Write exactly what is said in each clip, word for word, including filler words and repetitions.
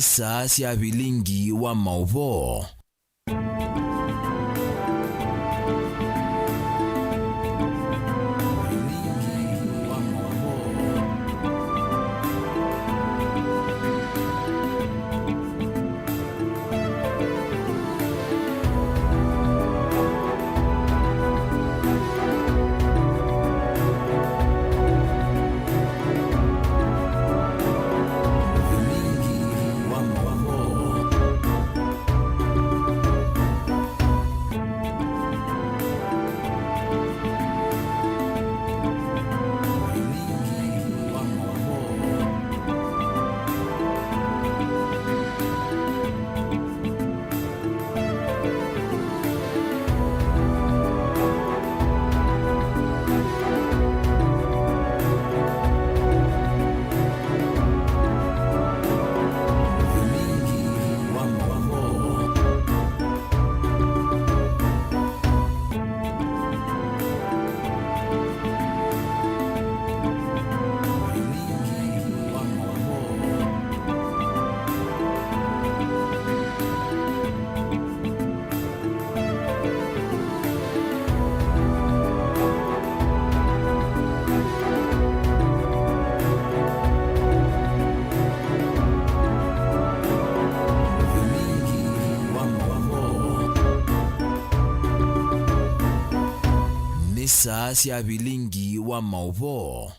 Saa sya vilingi wa maũvoo. Nĩ saa sya vilingi wa maũvoo.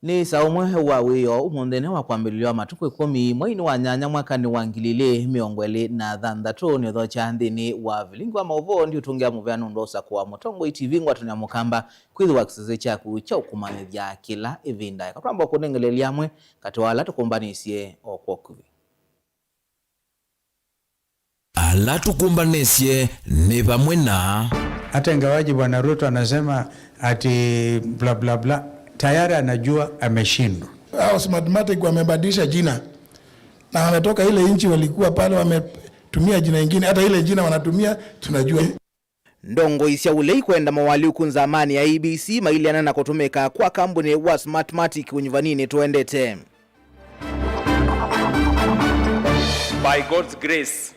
Nĩ saa ũmwe wa wĩoo ũmũnthĩnĩ wa kwambĩlĩlya wa matukũ ĩkũmi, mweinĩ wa nyanya, mwakanĩ wa ngili ilĩ mĩongo ĩlĩ na thanthatũ. Nĩ ũthokya nthĩnĩ wa vilingi wa maũvoo, ndiũtũngĩa mũvea nũndũ wa ũsakũa Mũtongoi T V, ngwatanĩo ya Mũkamba, kwĩthĩwa kĩsese kyaku kya ũkũmanĩthya kĩla ĩvinda. Eka twamba kũnengelelya amwe katĩ wa ala tũkũmbanĩsye o kwa ũkuvĩ. Ala tũkũmbanĩsye nĩ vamwe na. Hata ingawaje Bwana Ruto anasema ati bla bla bla, tayari anajua ameshindwa. Hao Smartmatic wamebadilisha jina na wametoka ile nchi walikuwa pale, wametumia jina ingine. Hata ile jina wanatumia tunajua. Ndongoi sya ũlei kwenda moalyũku nzamanĩ ya A B C maileana na kũtũmĩka kwa kambunĩ wa Smartmatic ũnyuvaninĩ tũendete. By God's grace,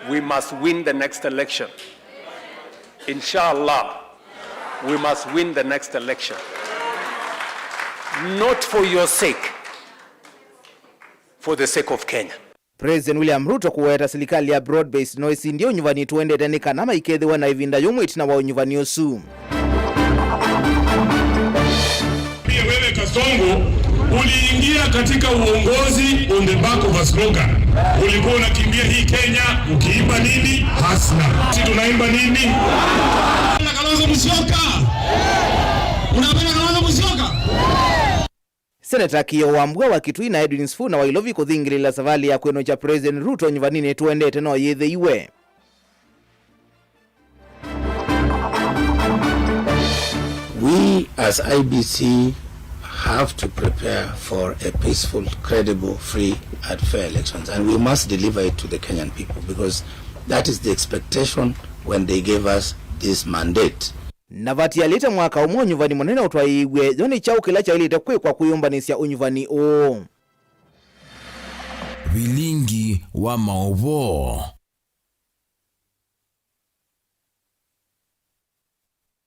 we must win the next election. Inshallah, we must win the next election. Not for your sake, for the sake of Kenya. President William Ruto kũweta silikalĩ ya broad-based no ĩsindie ũnyuvani tũendete nĩ kana maikethĩwa na ĩvinda yũmũ ĩtina wa ũnyuvani ũsu. Pia wewe Kasongo uliingia katika uongozi on the back of a slogan. Ulikuwa unakimbia hii Kenya ukiimba nini? Hustler. Sisi tunaimba nini? Na Kalonzo Musyoka. Unapenda Kalonzo Musyoka? Seneta Kĩoo Wambua wa Kitui na Edwin Sifuna wa Ilovi kũthingĩlĩĩla savalĩ ya kwĩnũkya President Ruto ũnyuvaninĩ tũendete no yĩthĩiwe. We as I B C have to prepare for a peaceful, credible, free and fair elections, and we must deliver it to the Kenyan people, because that is the expectation when they gave us this mandate. Na vatialĩte mwaka ũmwe ũnyuvani mũnene ũtwaĩĩw'e, yo nĩ kyaũ kĩla kyaĩlĩte kwĩkwa kwĩyũmbanĩsya ũnyuvani ũũ? Vilingi wa maũvoo.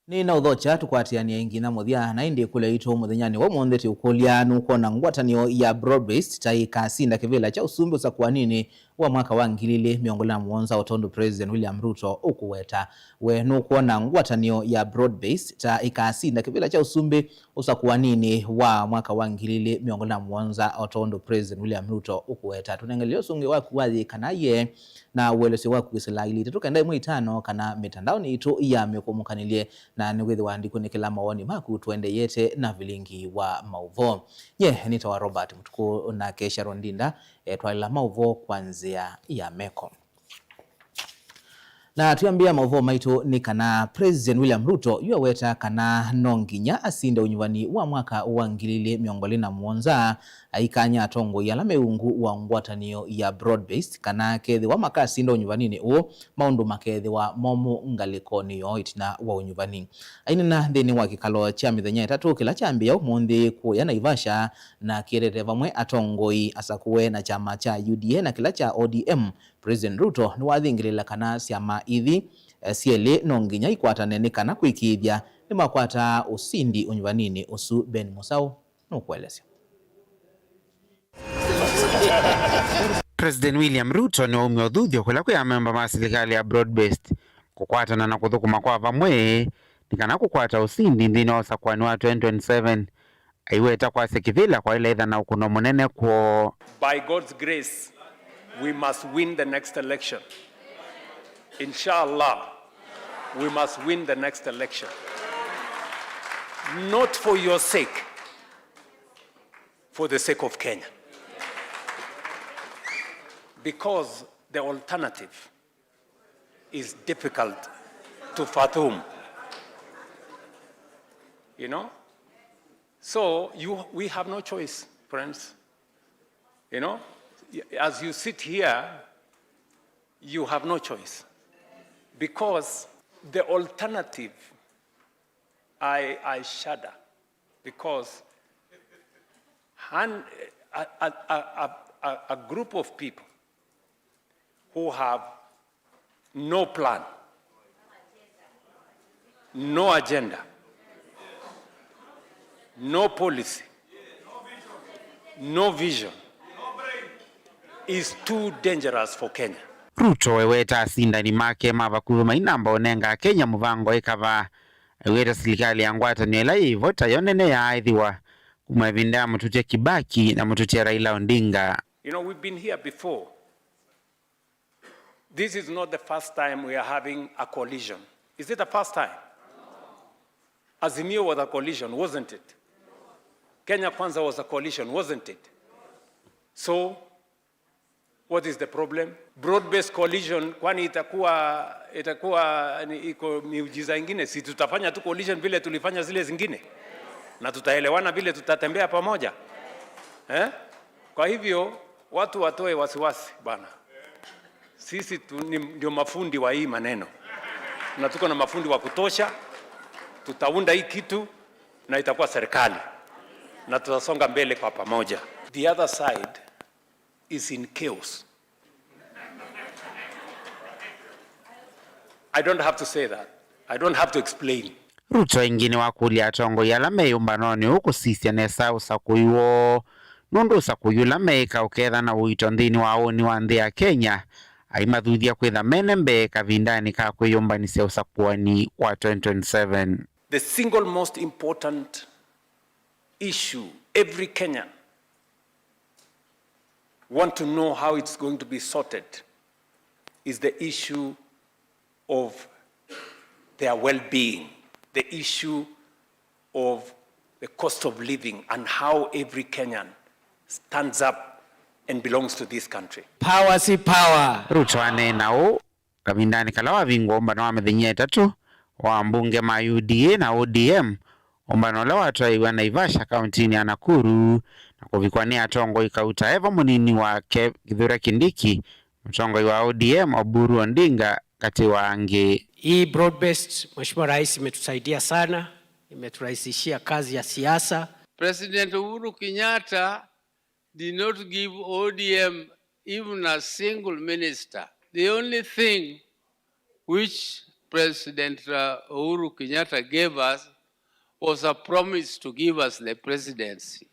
Nĩ na ũthokya tũkwatĩanĩe nginya mũthya, na ĩndĩ ĩkũlyo yitũ mũthenyanĩ wa ũmũnthĩ tĩũkũlya, nũkwona ngwatanĩo ya broad-based ta ĩkasinda kĩvĩla kya ũsumbĩ ũsakũaninĩ wa mwaka wa ngili ilĩ mĩongo ĩlĩ na mũonza, o tondũ President William Ruto ũkũweta? We nũkwona ngwatanĩo ya broad-based ta ĩkasinda kĩvĩla kya ũsumbĩ ũsakũaninĩ wa mwaka wa ngili ilĩ mĩongo ĩlĩ na mũonza, o tondũ President William Ruto ũkũweta? Tũnengelele ũsũngĩo waku wa yĩ kana yee na ũelesyo waku kwĩsĩla ilĩ itatũ kenda ĩmwe itano kana mĩtandaonĩ yitũ ya mĩkũmũkanĩlye, na nĩwĩthĩwa ndikunĩkĩla mawoni maku tũendeyete na vilingi wa maũvoo. Nye nĩtawa Robert Mũtukũ, nake Sharon Ndinda etwalĩla maũvoo kwa nzĩa ya meko. Na twĩambĩĩa maũvoo maitũ nĩ kana President William Ruto yu aweta kana no nginya asinde ũnyuvani wa mwaka wa ngili ilĩ mĩongo ĩlĩ na mũonza, aikany'a atongoi ala me ungu wa ngwatanĩo ya broad-based kana kethĩwa makasinda ũnyuvaninĩ ũũ, maũndũ makethĩwa momũ ngalĩkonĩ yoo ĩtina wa ũnyuvani. Aineena nthĩnĩ wa kĩkalo kya mĩthenya ĩtatũ kĩla kyambĩĩa ũmũnthĩ kũya Naivasha na kĩetete vamwe atongoi asakũe na kyama kya U D A na kĩla kya O D M, President Ruto nĩwathingĩlĩĩla kana syama ithi, eh, syelĩ no nginya ikwatane nĩ kana kwĩkĩĩthya nĩmakwataa ũsindi ũnyuvaninĩ ũsu. Ben Mũsaũ nũkũelesya. President William Ruto nĩwaumya ũthuthyo kũla kwĩ amemba ma silikalĩ ya broad-based kũkwatana na kũthũkũma kwa vamwe nĩ kana kũkwata ũsindi nthĩnĩ wa ũsakũani wa twenty twenty-seven. Aiweta kwasya kĩvĩla kwaĩle ĩtha na ũkũno mũnene kwoo. By God's grace, we must win the next election. Inshallah, we must win the next election. Not for your sake, for the sake of Kenya. Because the alternative is difficult to fathom. You know? So you, we have no choice, friends. You know? As you sit here, you have no choice. Because the alternative, I, I shudder. Because a, a, a, a group of people who have no plan, no agenda, no policy, no vision is too dangerous for Kenya. Ruto eweta asindani make ma vakuvĩ mainamba ũnenga Akenya mũvango ĩkava. Aiweta silikalĩ ya ngwatanĩo ĩla yĩ vo tayo nene yaaĩthĩwa kuma ĩvinda ya mũtũtya Kibaki na mũtũtya Raila Odinga. You know, we've been here before. This is not the first time we are having a coalition. Is it the first time? Azimio was a coalition, wasn't it? Kenya Kwanza was a coalition, wasn't it? So, what is the problem? Broad-based coalition, kwani itakuwa, itakuwa ni, iko miujiza ingine? Si tutafanya tu coalition vile tulifanya zile zingine? Na tutaelewana vile tutatembea pamoja? Eh? Kwa hivyo, watu watoe wasiwasi bana. Sisi tu, ni, ndio mafundi wa hii maneno. Na tuko na mafundi wa kutosha. Tutaunda hii kitu na itakuwa serikali. Na tutasonga mbele kwa pamoja. The other side is in chaos. I don't have to say that. I don't have to explain. Ruto ĩngĩ nĩwakũlya atongoi ala me ĩũmbanonĩ ũũ kũsisya nesa ũsakũi woo, nũndũ ũsakũi ũla meĩka ũketha na ũito nthĩnĩ wa ũnĩ wa nthĩ ya Kenya, aimathuthya kwĩtha mene mbee kavindanĩ ka kwĩyũmbanĩsya ũsakũani wa twenty twenty-seven. The single most important issue every Kenyan want to know how it's going to be sorted is the issue of their well-being, the issue of the cost of living and how every Kenyan stands up and belongs to this country. Power si power. Ruto aneena ũũ kavindanĩ kala wavingwa ũmbano wa mĩthenya ĩtatũ wa ambunge ma U D A na O D M, ũmbano ũla watwaĩiwe Naivasha, kauntinĩ ya Nakuru, na kũvikwa nĩ atongoi kauta e vo mũnini wake Kithure Kindiki, mũtongoi wa O D M Oburu Odinga, katĩ wa angĩ. Hii broad-based, Mheshimiwa Rais, imetusaidia sana, imeturahisishia kazi ya siasa. President Uhuru Kenyatta did not give O D M even a single minister. The only thing which President, uh, Uhuru Kenyatta gave us was a promise to give us the presidency.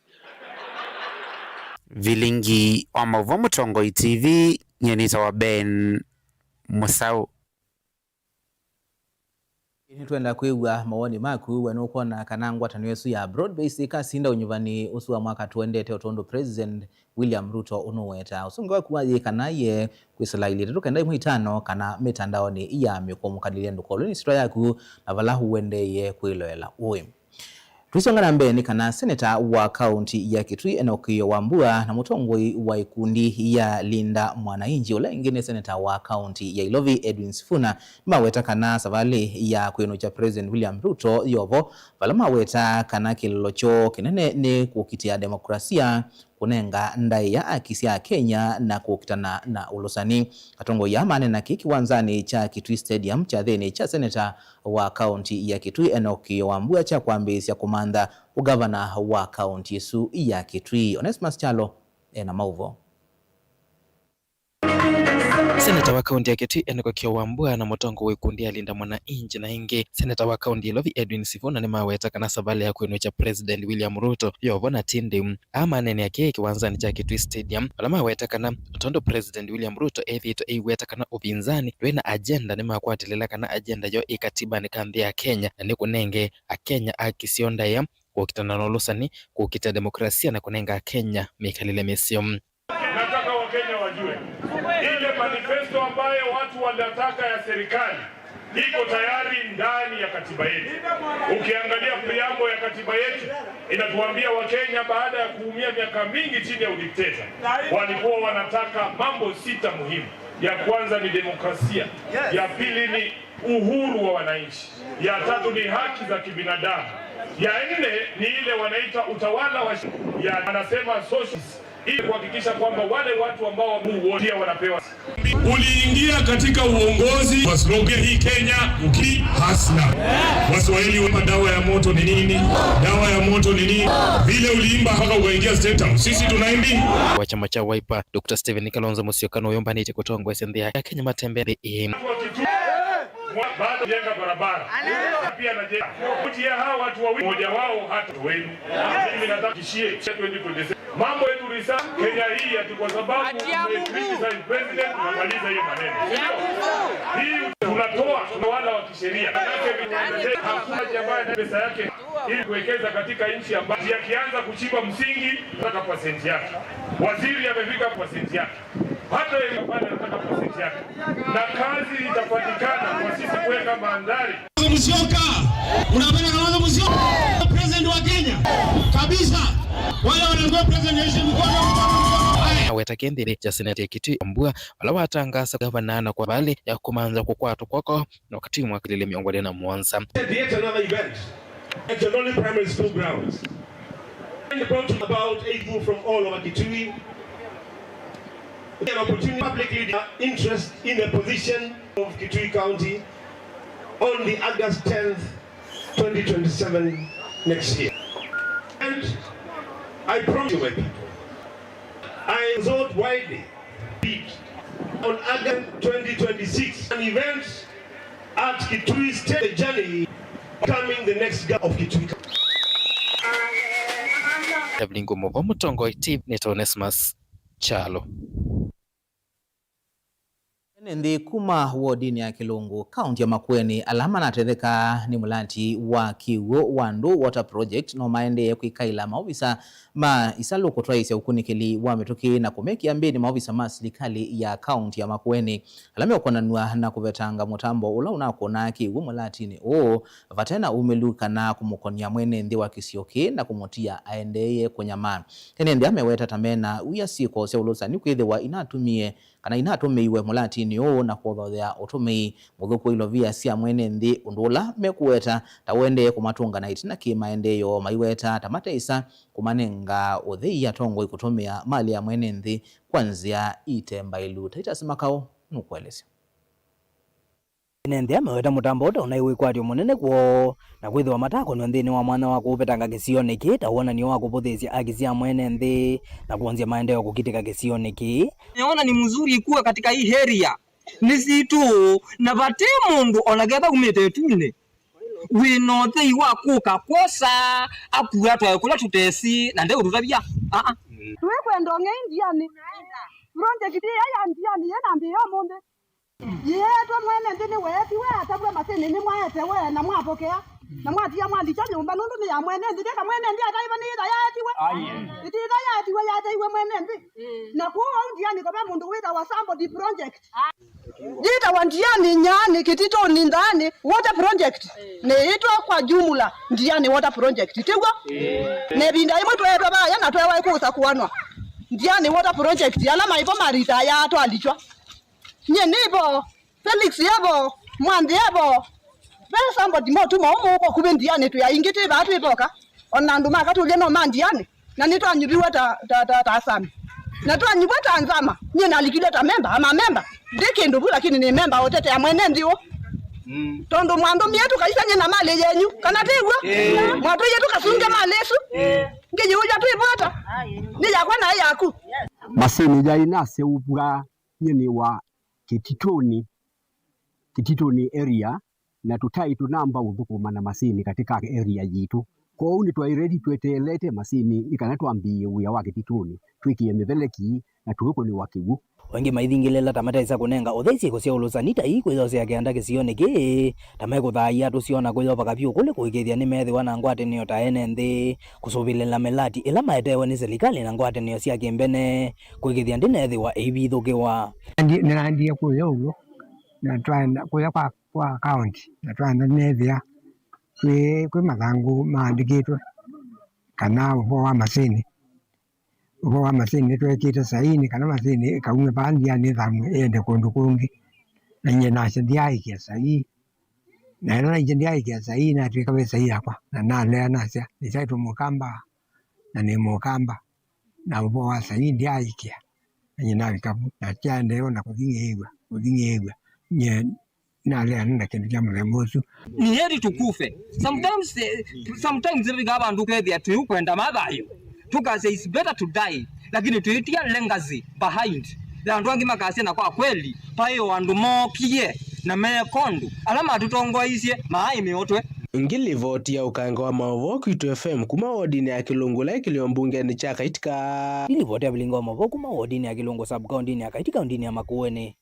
Vilingi wa maũvoo Mũtongoi T V, nyie nĩtawa Ben Mũsaũ. Nĩtwenda kwĩw'a mawoni maku. We nũkwona kana ngwatanĩo ĩsu ya broad-based ĩkasinda ũnyuvani ũsu wa mwaka tũendete o tondũ President William Ruto ũnũweta? Ũsũngĩo waku wayĩ kana ye kwĩsĩla ilĩ itatũ kenda ĩmwe itano kana mĩtandaonĩ ya mĩkũmũkanĩlya ndũkolwe nĩ sitwa yaku na vala ũendeeye kwĩloela ũĩ. Tũisonga na mbee nĩ kana seneta wa kaunti ya Kitui Enock Wambua na mũtongoi wa ikundi ya Linda Mwananchi, ũla ĩngĩ nĩ seneta wa kaunti ya Ilovi Edwin Sifuna, nĩmaweta kana savalĩ ya kwĩnũkya President William Ruto yovo, vala maweta kana kĩlĩlo kyoo kĩnene nĩ kũkitĩa demokrasia, kũnenga ndaĩa aki sya Akenya na kũkitana na ũlũsani. Atongoi aa maneena kĩĩ kĩwanzanĩ kya Kitui Stadium kyathĩnĩ kya seneta wa kaunti ya Kitui Enock Wambua kya kwambĩĩsya kũmantha ũgavana wa kaunti ĩsu ya Kitui. Onesmus Kyalo ena maũvoo. Seneta wa kaunti ya Kitui Enock Wambua na mũtongoi wa ikundi ya Linda Mwananchi na ĩngĩ, seneta wa kaunti ya Ilovi Edwin Sifuna nĩmaweta kana savalĩ ya kwĩnũkya President William Ruto yovo na ti ndĩu. Aa maneenea kĩĩ kĩwanzanĩ kya Kitui Stadium, vala maweta kana tondũ President William Ruto ethĩĩtwe eiweta kana ũvinzani ndwĩ na agenda, nĩmakwatĩlĩla kana agenda yoo ĩ katibanĩ ka nthĩ ya Kenya, na nĩkũnenge Akenya aki syoo ndaĩa, kũkitana na ũlũsani, kũkitĩa demokrasia na kũnenga Akenya mĩkalĩle mĩseo. Nataka Wakenya wajue ile manifesto ambayo watu wanataka ya serikali iko tayari ndani ya katiba yetu. Ukiangalia preamble ya katiba yetu inatuambia Wakenya baada ya kuumia miaka mingi chini ya udikteta, walikuwa wanataka mambo sita muhimu. Ya kwanza ni demokrasia, ya pili ni uhuru wa wananchi, ya tatu ni haki za kibinadamu, ya nne ni ile wanaita utawala wa sheria, ya wanasema social, ili kuhakikisha kwamba wale watu ambao wameuotia wanapewa. Uliingia katika uongozi kwa slogan hii, Kenya uki hasla. Waswahili wema, dawa ya moto ni nini? Dawa ya moto ni nini? Vile uliimba mpaka ukaingia State House. Sisi tunaimbi. Wa kyama kya Wiper, Doctor Stephen Kalonzo Musyoka nũyũmbanĩtye kũtongoesya nthĩ ya Kenya matembe nthĩ ĩĩ. Bado jenga barabara. Pia na jenga. Kati ya hawa watu wawili, mmoja wao hata wenu. Mimi nataka kishie twenty twenty-seven. Mambo yetu research Kenya hii ati kwa sababu tumecriticize president, tunamaliza hiyo maneno. Hii tunatoa, tunawala wa kisheria. Manake hakuna jamaa na pesa yake ili kuwekeza katika nchi ambayo akianza kuchimba msingi, anataka percent yake. Waziri amefika percent yake. Hata yeye pale anataka percent yake. Na kazi itapatikana kwa sisi kuweka mandhari. Musyoka, unapenda Kalonzo Musyoka? President wa Kenya. Kabisa. Wale wanajua president ya mkono, mkono, mkono. Haya. Aweta kĩĩ nthĩ ya seneti ya Kitui Wambua, vala watangaasa gavana na kwa vale ya kũmanza kũkwatwa kwako na wakati mwaka elfu mbili mĩongo ĩlĩ na mũonza. Yet another event at Tononi Primary School grounds. And brought about eight people from all over Kitui. We have opportunity publicly their interest in the position of Kitui County on the August tenth, twenty twenty-seven next year. And I promise you, my people, I exhort widely on August twenty twenty-six, an event at Kitui State, the journey coming the next governor of Kitui. Evelyn Ngumo, mũtongoi T V, nĩ Onesmus Kyalo. Ene nthĩ kuma wodinĩ ya Kĩlũngũ, kaunti ya Makueni, ala manatetheka nĩ mũlati wa kĩw'ũ wa Ndũ Water Project no maendee kwĩkaĩla maovisa ma isalũ kũtwaĩĩsya ũkunĩkĩli wa mĩtũkĩ na kũmekĩa mbĩnĩ maovisa ma silikalĩ ya kaunti ya Makueni ala meũkonanw'a na kũvetanga mũtambo ũla ũnakũnaa kĩw'ũ mũlatinĩ ũũ vate na umĩlu kana kũmũkonia mwene nthĩ wa kĩsio kĩĩ na kũmũtia aendeeye kũnyamaa. Ene nthĩ ameweta ta mena wia syĩko sya ũlũsani kwĩthĩwa inatumie kana inatũmĩiwe mũlatinĩ ũũ na kũthothea ũtũmĩi mũthũku wa ilovia sya mwene nthĩ, ũndũ ũla mekũweta ta ũendee kũmatũnga na ĩtina kĩ maendeeo, maiweta ta mateĩsa kũmanenga ũthei atongoi kũtũmĩa mali ya mwene nthĩ kwa nzĩa ite mbaĩlu. Titus Makau nũkũelesya. Ene nthĩ ameweta mũtambo ũũ ta ũnaĩ wĩkwatyo mũnene kwoo, na kwĩthĩwa matakonw'a nthĩnĩ wa mwanya wa kũũvetanga kĩsionĩ kĩĩ ta wonany'o wa kũvũthĩĩsya aki sya mwene nthĩ na kwonzya maendeeo kũkitĩka kĩsionĩ kĩĩ. Nimeona ni mzuri kuwa katika hii area nĩ sitũ, na vate mũndũ ona ketha umĩte ĩtunĩ wĩ na ũthei wa kũka kwosa akua twae kũla tũtesĩ na ndeũtũtavya. Aa. Tũikwenda ũng'ei ndianĩ. Project ĩya ya ndianĩ yĩ na mbĩ ya ũmũnthĩ. Yĩetwe mwene nthĩ nĩweetiwe, atavw'a masinĩ nĩmwaetewe na mwapokea, na mwatia mwalikya nyũmba, nũndũ nĩ ya mwene nthĩ, ndeka mwene nthĩ ataiva nĩ ĩtha yaetiwe. Ĩti ĩtha yaetiwe, yateiwe mwene nthĩ. Na kũu au ndianĩ ko ve mũndũ wĩtawa Somebody Project. Yĩtawa Ndiani, Nyaani, Kĩtitũnĩ, Nthaanĩ, water project. Nĩyĩtwa kwa jumla Ndiani water project, tĩw'o? Na ĩvinda yĩmwe tweetwe vaya na tweewa ĩkũsa kũanwa. Ndiani water project, ala maĩ vo marita aya atwalikywa. Nyie nĩ vo, Felix e vo, Mwanthi e vo, ve somebody motuma ũmũkwa kuvĩ Ndiani twĩ aingĩ twĩ vaa twĩ voka. O na andũ makatũlya no ma Ndiani. Na nĩtwanyuviwe ta, ta, ta, ta asami. Na twanyuvwa ta nzama. Nyie nalikile ta memba, ama memba. Ndĩ kĩndũ vu, lakini nĩ memba ũtetea mwene nthĩ ũ. Tondũ mwandũmie tũkaisany'e na malĩ yenyu, kana tĩw'o? Mwatũie tũkasunge malĩ ĩsu. Ngĩyĩũlya twĩvota. Nĩ yakwa naĩ yaku. Masinĩ yaĩ naseũvw'a nyie nĩ wa Kĩtitũnĩ, Kĩtitũnĩ area, na tũtaĩ tũnamba ũthũkũma na masinĩ katĩ ka area yitũ. Kwoou nĩtwaĩle tweteelete masinĩ nĩ kana twambĩĩe wĩa wa Kĩtitũnĩ, twĩkĩe mĩveleki na tũikũnĩwa kĩw'ũ. O ĩngĩ maithingĩlĩla ta matesa kũnenga ũthei syĩko sya ũlũsani ta ii kwĩyosea kĩanda kĩsionĩ kĩĩ, ta mekũthaĩa tũsyona kwĩyovaka vyũ kũlĩ kũĩkĩĩthya nĩmeethĩwa na ngwatanĩo ta ene nthĩ, kũsũvĩlĩla mĩlati ĩla maetewe nĩ silikalĩ na ngwatanĩo sya kĩmbene, kũĩkĩĩthya ndĩneethĩwa ĩivithũkĩwa. Nĩnaendie kũya ũw'o na twaenda kũya kwa, kwa county, na twaenda neethĩa twĩ, kwĩ mathangũ maandĩkĩtwe kana ũvoo wa masinĩ. Ũvoo wa masinĩ nĩtwekĩte saini kana masinĩ ĩkaume vaa Ndiani ĩthamw'e ĩende kũndũ kũngĩ. Na nyie nasya ndyaaĩkĩa saii. Na ĩla naingye ndyaaĩkĩa saii, natw'ĩka ve saii yakwa, na nalea nasya, nĩsyaĩtwe Mũkamba, na nĩ Mũkamba, na ũvoo wa saii ndyaaĩkĩa. Na nyie navika vu, na kyaendeea na kũthi ngĩĩw'a, kũthi ngĩĩw'a. Nyie naleana na kĩndũ kya mũthemba ũsu. Ni heri tukufe. Sometimes, eh, sometimes ĩvika vandũ ũkethĩa twĩ ũkwenda mathayũ. Tukasya it's better to die, lakini twĩtia legacy behind. Na andũ angĩ makasya na kwa kweli, vaĩ o andũ mookie na meeka ũndũ. Ala matũtongoeisye maaĩ mĩotwe. Ĩngĩ livoti ya ũkanga wa maũvoo kwitũ F M kuma wodinĩ ya Kĩlũngũ ĩla ĩkĩlĩo mbungenĩ kya Kaitika. Ĩngĩ livoti ya vilingi wa maũvoo kuma wodinĩ ya Kĩlũngũ sub-kaũntĩnĩ ya Kaitika kaũntĩnĩ ya Makueni.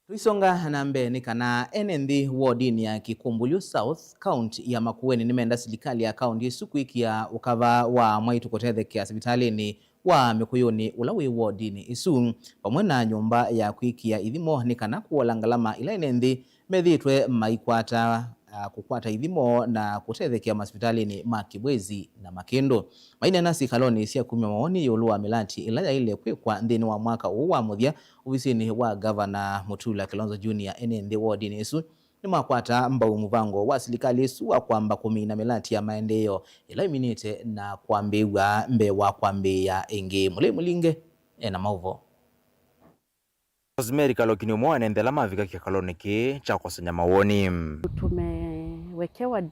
Tũisonga na mbee nĩ kana ene nthĩ wodinĩ ya Kikumbulyu South, kaunti ya Makueni, nĩmenda silikalĩ ya kaunti ĩsu kwĩkĩa ũkava wa mwaitũ kũtethekea sivitalĩnĩ wa Mĩkũyũnĩ ũla wĩ wodinĩ ĩsu, vamwe na nyũmba ya kwĩkĩa ithimo nĩ kana kũola ngalama ila ene nthĩ methĩĩtwe maikwata, a, kũkwata ithimo na kũtethekea masivitalĩnĩ ma Kibwezi na Makĩndũ. Maineena sikalonĩ sya kumya mawoni ĩũlũ wa mĩlati ĩla yaĩle kwĩkwa nthĩnĩ wa mwaka ũũ wa mũthya ovisinĩ wa Ngavana Mutula Kilonzo Junior, ene nthĩ wodinĩ ĩsu nĩmakwata mbau mũvango wa silikalĩ ĩsu wa kwamba kũmina mĩlati ya maendeeo ĩla ĩminĩte na kwambĩĩw'a mbee wa kwambĩĩa ĩngĩ. Mũlei Mũlinge ena maũvoo. Rosemary Kaloki nĩ ũmwe wa ene nthĩ ala mavika kĩkalonĩ kĩĩ kya kũsany'a mawoni. Tumewekewa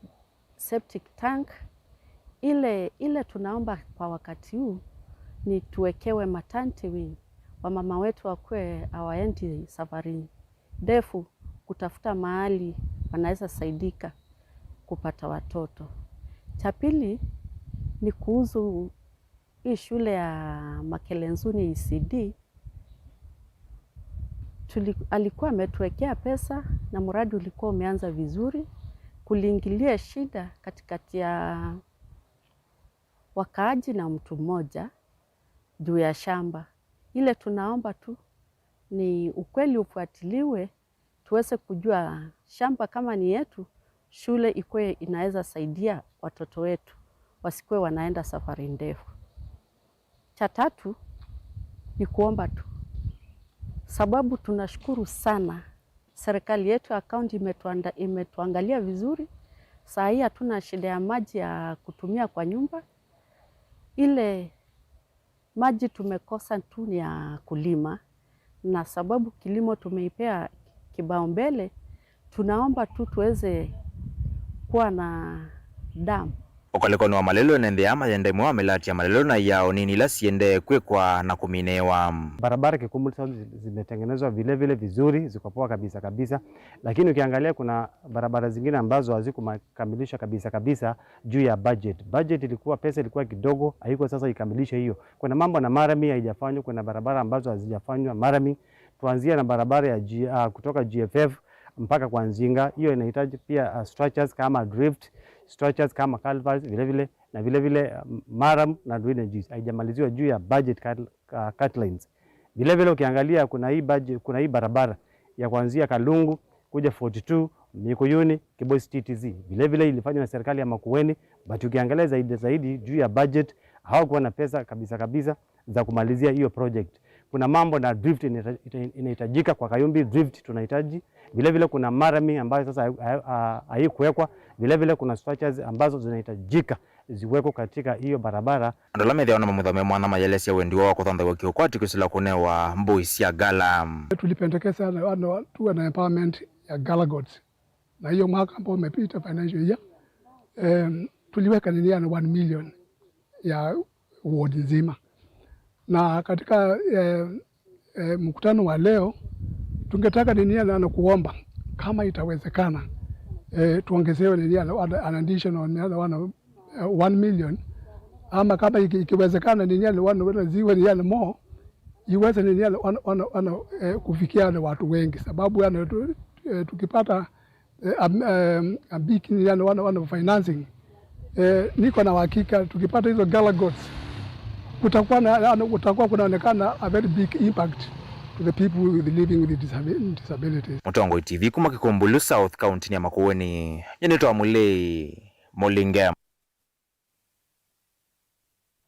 septic tank. Ile, ile tunaomba kwa wakati huu ni tuwekewe maternity wing, wamama wetu wakuwe hawaendi safari ndefu kutafuta mahali wanaweza saidika kupata watoto. Cha pili ni kuhusu hii shule ya Makelenzuni E C D, tuli-, alikuwa ametuwekea pesa na mradi ulikuwa umeanza vizuri. Kuliingilia shida katikati ya wakaaji na mtu mmoja juu ya shamba. Ile tunaomba tu ni ukweli ufuatiliwe, tuweze kujua shamba kama ni yetu, shule ikuwe inaweza saidia watoto wetu, wasikuwe wanaenda safari ndefu. Cha tatu ni kuomba tu, sababu tunashukuru sana serikali yetu ya kaunti imetuanda-, imetuangalia vizuri. Saa hii hatuna shida ya maji ya kutumia kwa nyumba. Ile maji tumekosa tu ni ya kulima, na sababu kilimo tumeipea kipaumbele, tunaomba tu tuweze kuwa na dam. Ũkalĩkonĩ wa malelũ, ene nthĩ aa mayenda ĩmwe wa mĩlati ya malelũ na iao nini ila siendee kwĩkwa na kũminĩĩwa. Barabara Kikumbulyu South zi-, zimetengenezwa vile vile vizuri, ziko poa kabisa kabisa, lakini ukiangalia kuna barabara zingine ambazo hazikukamilishwa kabisa kabisa juu ya budget. Budget ilikuwa, pesa ilikuwa kidogo, haiko sasa ikamilishe hiyo. Kuna mambo na marami haijafanywa, kuna barabara ambazo hazijafanywa marami. Tuanzia na barabara ya G-, ah, kutoka G F F mpaka kwa Nzinga. Hiyo inahitaji pia, uh, structures kama drift, structures kama culverts, vile vile, na vile vile, uh, murram na drainages. Haijamaliziwa juu ya budget cut-, uh, cut lines. Vile vile ukiangalia kuna hii budget, kuna hii barabara ya kuanzia Kalungu kuja forty two, Mikuyuni, Kibositi, et cetera. Vile vile ilifanywa na serikali ya Makueni, but ukiangalia zaidi zaidi juu ya budget, hawakuwa na pesa kabisa kabisa za kumalizia hiyo project. Kuna mambo na drift inahita-, inahitajika kwa Kayumbi, drift tunahitaji. Vile vile kuna murram ambayo sasa hai-, hai-, ha-, haikuwekwa. Vile vile kuna structures ambazo zinahitajika ziwekwe katika hiyo barabara. Andũ ala methĩawa na mamutha me mwana mayelesya wendi woo wa kũthanthaw'a kĩũkwati kwĩsĩla kũnewa mbũi sya Gala. Tulipendekeza na, na, tuwe na empowerment ya Gala Goats. Na hiyo mwaka ambao umepita, financial year, em, tuliweka nini, yani, one million ya ward nzima. Na katika, eh, eh, mkutano wa leo, tungetaka nini, yani, na kuomba kama itawezekana, eh, tuongezewe nini, yani, an, an additional, yani, one, eh, one million, ama kama iki-, ikiwezekana nini, yani, one, ziwe nini, yani, more, iweze nini, yani, wana, wana, wana, eh, kufikia, yani, watu wengi, sababu, yani, tu, eh, tukipata, eh, am-, em, a big, yani, wana, wana financing, eh, niko na uhakika tukipata hizo Gala Goats, kutakuwa na, yani, kutakuwa kunaonekana a very big impact to the people with, living with disabi-, disabilities. Mũtongoi T V kuma Kikumbulu South, kaunti ya Makueni, nyie nĩtawa Mũlei Mũlinge.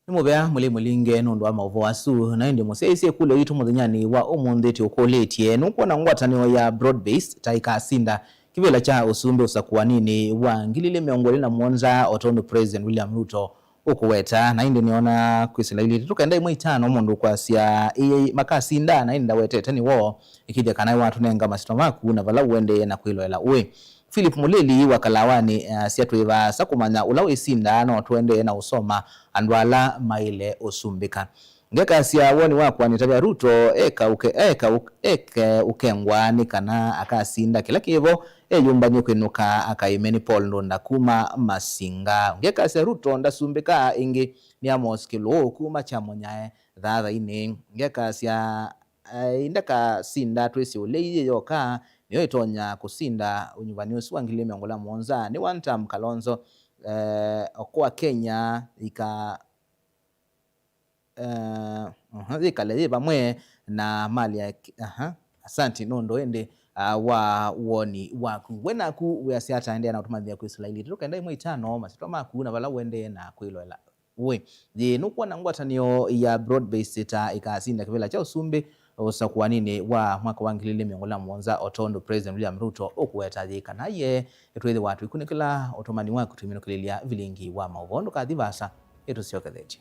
Nĩ mũvea Mũlei Mũlinge nũndũ wa maũvoo asu, na ĩndĩ mũsyaĩĩsye ĩkũlyo yitũ mũthenyanĩ wa ũmũnthĩ tũkũlĩtye, nũkwona ngwatanĩo ya Broad Based ta ĩkasinda kĩvĩla kya ũsumbĩ ũsakũaninĩ wa ngili ilĩ mĩongo ĩlĩ na mũonza, o tondũ President William Ruto ũkũweta? Na ĩndĩ nĩona kwĩsĩla ilĩ tũkenda ĩmwe itano mũndũ ũkwasya ĩĩ makasinda, na ĩndĩ ndawetete nĩ woo. Ĩkĩthya kana nĩwatũnenga masyĩtwa maku na vala ũendee na kwĩloela ũĩ. Philip Mũlili wa Kalawanĩ, eh, asya twĩ vaasa kũmanya ũla wĩsindaa, no tũendee na ũsoma andũ ala maĩle ũsumbĩka. Ngekasya woni wakwa nĩtavya Ruto eka ũke-, eka ũk-, eke ũkengwa nĩ kana akasinda kĩla kĩvo, eyũmbany'e kwĩnũka akaĩme nĩ Paul Ndunda kuma Masinga. Ngekasya Ruto ndasumbĩkaa ĩngĩ nĩ Amos Kĩlũũ kuma Kyamonyae thathainĩ. Ngekasya, eh, indakasinda twĩsĩ ũlei yĩ yoka nĩyo ĩtonya kũsinda ũnyuvani ũsu wa ngili mĩongo ĩlĩ na mũonza. Nĩ one term Kalonzo, eh, kwa Kenya ika, eh, uh-huh, yĩkale yĩ vamwe na mali ya ki-, aha. Asanti nũndũ ĩndĩ, ah, wa woni waku. We naku wĩasya ata? Endeea na ũtũmanyĩthya kwĩsĩla ilĩ tũkenda ĩmwe itano, masyĩtwa maku na vala ũendee na kwĩloela. Wĩ, yĩ, nũkwona ngwatanĩo ya Broad Based ta ĩkasinda kĩvĩla kya ũsumbĩ ũsakũaninĩ wa mwaka wa ngili ilĩ mĩongo ĩlĩ na mũonza, o tondũ President William Ruto ũkũweta? Yĩ kana ye, twĩthĩwa tũikunĩkĩla ũtũmani waku tũiminũkĩlĩlya vilingi wa maũvoo. Ndũkathi vaasa, ĩtũsyokethesye.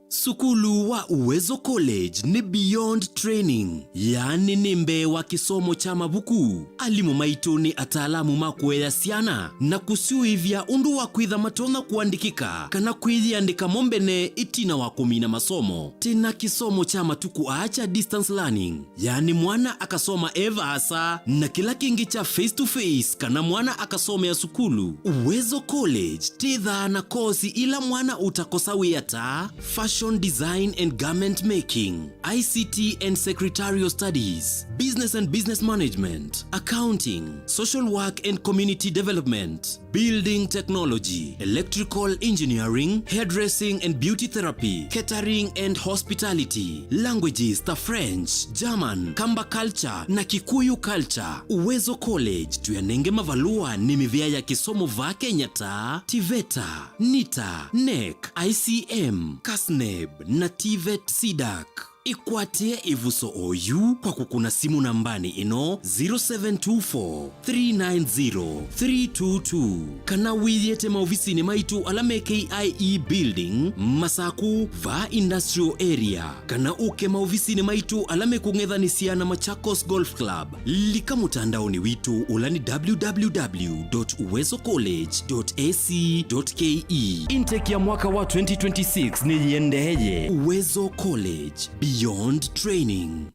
Sukulu wa Uwezo College nĩ beyond training, yaani nĩ mbee wa kĩsomo kya mavuku. Alimũ maitũ nĩ ataalamu ma kũea syana na kũsyũĩvya ũndũ wa kwĩtha matonya kũandĩkĩka kana kwĩyĩandĩka mo mbene ĩtina wa kũmina masomo. Twĩ na kĩsomo kya matukũ aa kya distance learning, yaani mwana akasoma e vaasa, na kĩla kĩngĩ kya face to face kana mwana akasomea sukulu. Uwezo College twĩthaa na kosi ila mwana ũtakosa wĩa ta fashion design and garment making, I C T and secretarial studies, business and business management, accounting, social work and community development, building technology, electrical engineering, hairdressing and beauty therapy, catering and hospitality, languages ta French, German, Kamba culture na Kikuyu culture. Uwezo College tũyanenge mavalũa nĩ mĩvĩa ya kĩsomo vaa Kenya ta TVETA, NITA, NEC, I C M, KASNEB na TVET CDAC. Ĩkwatĩe ĩvuso oyu kwa kũkũna simũ nambanĩ ĩno, zero seven two four, three nine zero, three two two, kana wĩyĩte maovisinĩ maitũ ala me K I E Building, Masaku, vaa Industrial Area, kana ũke maovisinĩ maitũ ala mekũng'ethanĩsya na Machakos Golf Club. Lika mũtandaonĩ witũ ũla nĩ W W W dot uwezo college dot A C dot K E. Intake ya mwaka wa twenty twenty-six nĩyĩendeeye. Uwezo College, beyond training.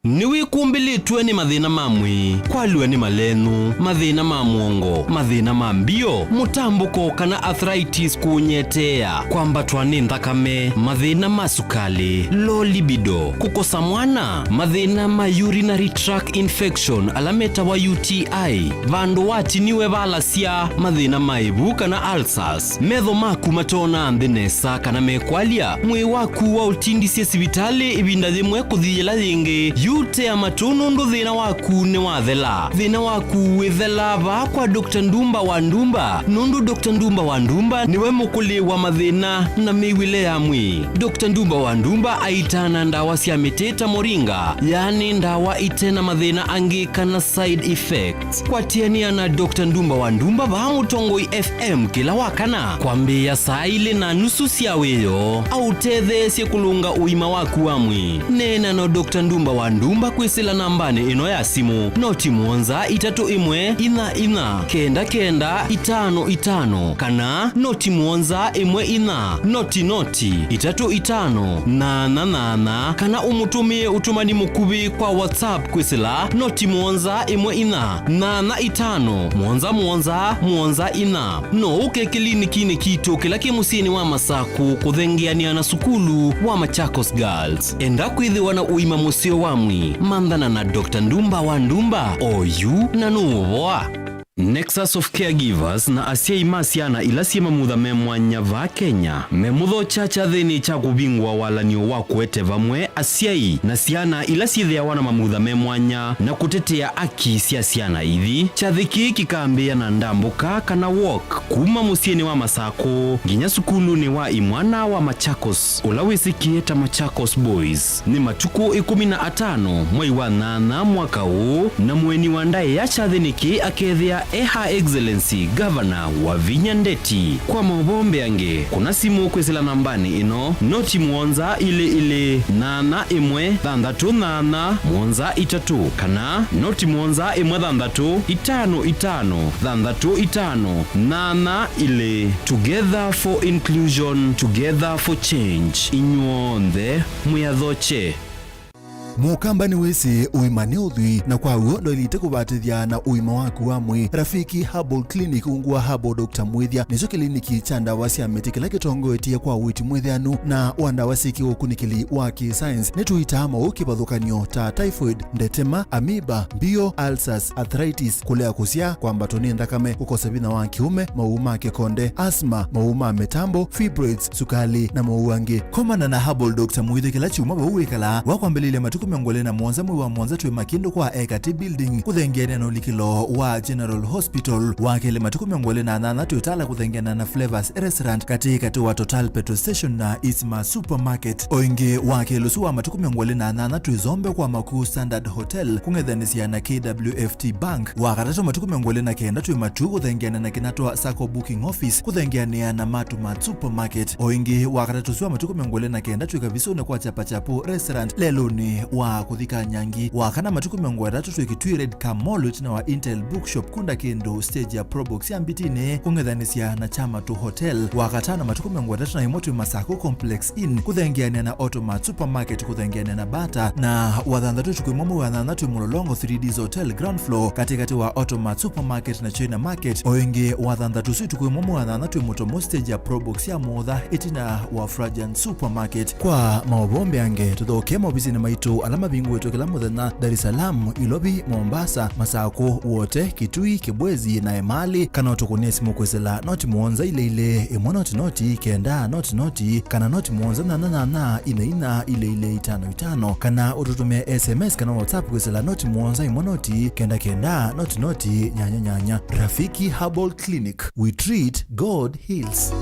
Nĩwĩkumbĩlĩtwe nĩ mathĩna ma mwĩĩ, kwalw'a nĩ malenũ, mathĩna ma mũongo, mathĩna ma mbio, mũtambũko kana arthritis kũũnyeteea, kwambatwa nĩ nthakame, mathĩna ma sukalĩ, low libido, kũkosa mwana, mathĩna ma urinary tract infection ala metawa U T I, vandũ watiniwe valasya, mathĩna ma ĩvu kana ulcers, metho maku matoonaa nthĩ nesa kana mekwalya, mwĩĩ waku waũtindisye sivitalĩ ĩvinda yĩmwe kũthi yĩla yĩngĩ, yu tea matũ nũndũ thĩna waku nĩwathela. Thĩna waku wĩthelaa vaa kwa Doctor Ndumba wa Ndumba, nũndũ Doctor Ndumba wa Ndumba nĩwe mũkũlĩ wa mathĩna na mĩw'ĩle ya mwĩĩ. Doctor Ndumba wa Ndumba aitaa na ndawa sya mĩtĩ ta moringa, yaani ndawa ite na mathĩna angĩ kana side effects. Kwatĩanĩa na Doctor Ndumba wa Ndumba vaa Mũtongoi F M kĩla wa kana kwambĩĩa saa ilĩ na nusu sya wĩoo, aũtetheesye kũlũnga ũima waku wa mwĩĩ. Neena na Doctor Ndumba wa Ndumba kwĩsĩla nambanĩ ĩno ya simũ, noti mũonza itatũ ĩmwe inya inya kenda kenda itano itano, kana noti mũonza ĩmwe inya noti noti itatũ itano nana nana, kana ũmũtũmĩe ũtũmani mũkuvĩ kwa WhatsApp kwĩsĩla noti mũonza ĩmwe inya nana itano mũonza mũonza mũonza inya. No ũke kĩlinikinĩ kitũ kĩla kĩ mũsyĩnĩ wa Masakũ kũthengeanĩa na sukulu wa Machakos Girls. Enda kwĩthĩwa na ũima mũseo wa mwĩĩ, manthana na Doctor Ndumba wa Ndumba, oyu na nũũvoa. Nexus of Caregivers na asyai ma syana ila syĩ mamutha me mwanya vaa Kenya memũthokya kyathĩnĩ kya kũvingũa walan'yo wa kũete vamwe asyai na syana ila syĩthĩawa na mamutha me mwanya na kũtetea aki sya syana ithi. Kyathĩ kĩĩ kĩkambĩĩa na ndambũka kana walk kuma mũsyĩnĩ wa Masakũ nginya sukulunĩ wa imwana wa Machakos, ũla wĩsĩkĩe ta Machakos Boys. Nĩ matukũ ĩkũmi na atano mwei wa nyanya mwaka ũũ, na mũeni wa ndaĩa kyathĩnĩ kĩĩ akethĩa e Her Excellency Governor Wavinya Ndeti. Kwa maũvoo mbeange, kũna simũ kwĩsĩla nambanĩ ĩno, noti mũonza ilĩ ilĩ nyanya ĩmwe thanthatũ nyanya mũonza itatũ, kana noti mũonza ĩmwe thanthatũ itano itano thanthatũ itano nyanya ilĩ. Together for inclusion, together for change. Inyw'onthe mwĩathokye. Mũkamba nĩwĩsĩ ũima nĩ ũthwii, na kwa w'o ndwaĩlĩte kũvatĩthya na ũima waku wa mwĩĩ. Rafiki Herbal Clinic ungu wa Herbal Doctor Mwĩthya nĩkyo kĩliniki kya ndawa sya mĩtĩ kĩla kĩtongoetye kwa ũiiti mwĩthĩanu na wa ndawa syĩ kĩũkunĩkĩli wa kĩ-science. Nĩtũitaa maũũ kĩvathũkany'o ta typhoid, ndetema, amoeba, mbio, ulcers, arthritis, kũlea kũsyaa, kwambatwa nĩ nthakame, kũkosa vinya wa kĩũme, maũũ ma kĩkonde, asthma, maũũ ma mĩtambo, fibroids, sukalĩ, na maũũ angĩ. Komana na Herbal Doctor Mwĩthya kĩla kyumwa vau wĩkalaa, wa kwambĩlĩlya matukũ mĩongo ĩlĩ na mũonza mwei wa mũonza twĩ Makindũ kwa Ekati Building, kũthengeanĩa na ũlikĩlo wa General Hospital. Wa kelĩ matukũ mĩongo ĩlĩ na nyanya twĩ Tala kũthengeanĩa na Flavors Restaurant katĩ katĩ wa Total Petrol Station na Isma Supermarket. O ĩngĩ, wa kelĩ ũsu wa matukũ mĩongo ĩlĩ na nyanya twĩ Zombe kwa Makuu Standard Hotel kũng'ethanĩsya na K W F T Bank. Wa katatũ matukũ mĩongo ĩlĩ na kenda twĩ Matuu kũthengeanĩa na Kinatwa Sacco Booking Office kũthengeanĩa na Matumat Supermarket. O ĩngĩ, wa katatũ ũsu wa matukũ mĩongo ĩlĩ na kenda twĩ Kavisũnĩ kwa Chapachapu Restaurant lelũnĩ wa kũthi Kanyangi. Wa kana matukũ mĩongo ĩtatũ twĩ Kitui Red Car Mall ĩtina wa Intel Bookshop kũndũ kĩndũ stage ya Probox ya Mbitinĩ kũng'ethanĩsya na Chamatu Hotel. Wa katano matukũ mĩongo ĩtatũ na ĩmwe twĩ Masakũ Complex Inn kũthengeanĩa na Automat Supermarket kũthengeanĩa na Bata, na wa thanthatũ ũtukũ ĩmwe mwei wa nyanya twĩ Mũlolongo three Ds Hotel ground floor katĩkatĩ wa Automat Supermarket na China Market. O ĩngĩ wa thanthatũ ũsu ũtukũ ĩmwe mwei wa nyanya twĩ Mũtomo stage ya Probox ya Mũtha ĩtina wa Frajan Supermarket. Kwa maũvoo mbeange, tũthoke maovisinĩ maitũ ala mavingũĩtwe kĩla mũthenya, Dar es Salaam, Ilovi, Mombasa, Masakũ, Wote, Kitui, Kibwezi na Emali, kana ũtũkũnĩe simũ kwĩsĩla noti mũonza ilĩ ilĩ ĩmwe noti noti kenda noti noti, kana noti mũonza nyanya nyanya ina ina ilĩ ilĩ itano itano, kana ũtũtũmĩe S M S kana WhatsApp kwĩsĩla noti mũonza ĩmwe noti kenda kenda noti noti nyanya nyanya. Rafiki Herbal Clinic, we treat, God heals.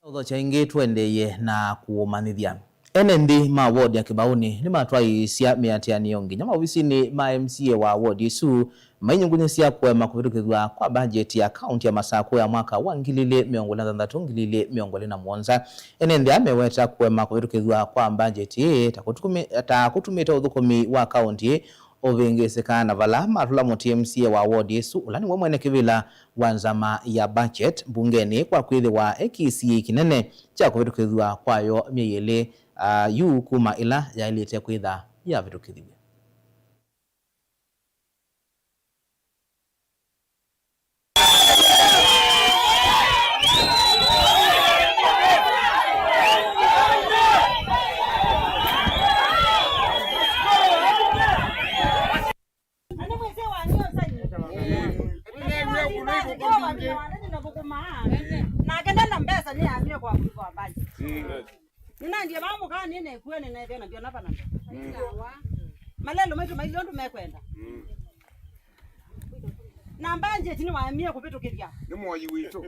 Ũthokya ĩngĩ tũendeeye na kũũmanyĩthya. Ene nthĩ ma ward ya Kĩbaũnĩ nĩmatwaĩĩsya mĩatĩanĩo nginya maovisinĩ ma M C A wa ward ĩsu, mainyungunyĩsya kũema kũvĩtũkĩthw'a kwa mbanjeti ya kaunti ya Masakũ ya mwaka wa ngili ilĩ mĩongo ĩlĩ na thanthatũ, ngili ilĩ mĩongo ĩlĩ na mũonza. Ene nthĩ aa meweta kũema kũvĩtũkĩthw'a kwa mbanjeti ĩĩ ta kũtukũmĩ-, ta kũtumĩte ũthũkũmi wa kaunti ĩĩ Ũvĩngĩsĩka na vala matũla mũtĩ M C A wa ward ĩsu, ũla nĩwe mwene kĩvĩla wa nzama ya budget mbungenĩ, kwa kwĩthĩwa ekĩsie kĩnene kya kũvĩtũkĩthw'a kwayo myei ĩlĩ, ah, yu kuma ĩla yaĩlĩte kwĩtha yavĩtũkĩthiw'e. Nake ndena mbesa nĩ amie kwa kuliko ambaye. Nĩnandie vaa mũkaa nĩnekuene nethĩana ndiona vana mbesa. Malelo maitũ mailĩ ũndũ mekwenda. Na mbanjeti nĩwaemie kũvĩtũkĩthya. Nĩ mũoi witũ.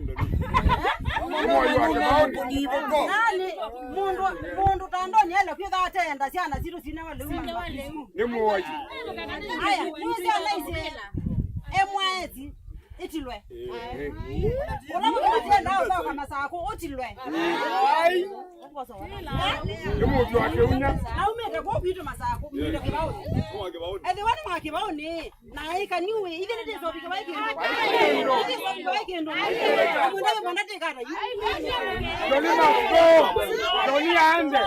Nĩ mũoi wa kĩvaũnĩ. Nani mũndũ, mũndũ ta ndoni ele kwĩtha ateenda syana sitũ sinewa lĩu. Nĩ mũoi. Aya, nĩ syana ici. Emwaeti. Ĩtilwe. Ũla mũndũ matienda ũthoka Masakũ, ũtilwe. Nĩ mũndũ wa kĩunya. Aumĩte kũu kwitũ Masakũ, mwĩte kĩvaũnĩ. Ethĩwa nĩ mwa kĩvaũnĩ, na ĩka niwe, ithe nĩtĩsovike vai kĩndũ. Nĩtĩsovike vai kĩndũ. Amwenda mwana tĩkata yu. Ndoni mako. Ndoni ande.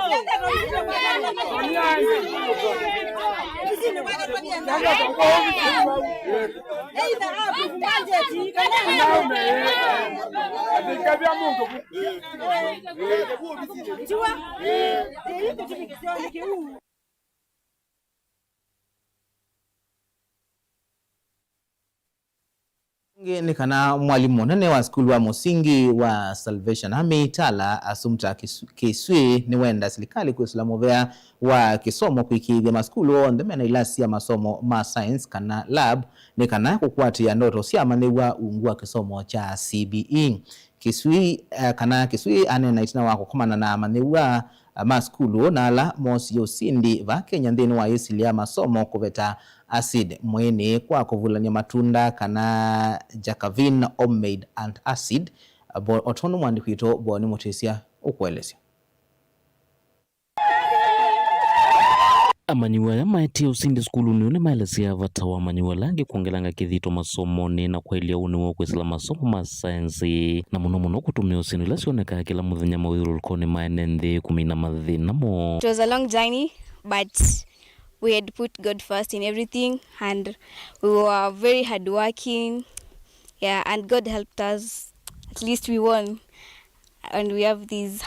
Ndoni ande. Ici nĩ mwana tũtienda. Either approve budget, kana naume, eh, atikavya mũndũ. Tiwa. Eh, ĩĩ, kĩtumi kĩseo nĩ kĩu. Ũngĩ nĩ kana mwalimũ mũnene wa sukulu wa mũsingi wa Salvation Army, Tala Assumpta Kisu-, Kisui, nĩwenda silikalĩ kwĩsĩla mũvea wa kĩsomo kũĩkĩĩthya masukulu onthe mena ilasi sya masomo ma science kana lab, nĩ kana kũkwatĩĩa ndoto sya amanyĩw'a ungu wa kĩsomo kya C B E. Kisui, eh, kana Kisui aneena ĩtina wa kũkomana na amanyĩw'a ma sukulu na ala moosie ũsindi vaa Kenya nthĩnĩ wa ĩsilya ya masomo kũveta acid mwĩĩnĩ kwa kũvulany'a matunda kana Jacavin homemade antacid, bo-, o tondũ mwandĩki witũ Boni Mũtĩsya ũkũelesya. Amanyĩw'a aya maetie ũsindi sukulunĩ ũũ nĩmaelesya vata wa amanyĩw'a ala angĩ kwongelanga kĩthito masomonĩ na kwaĩlya ũnĩ woo kwĩsĩla masomo ma saenzi, na mũno mũno kũtũmĩa syĩndũ ila syonekaa kĩla mũthenya mawĩthyũlũlũkonĩ ma ene nthĩ kũmina mathĩna moo. It was a long journey, but we had put God first in everything, and we were very hardworking, yeah, and God helped us. At least we won. And we have this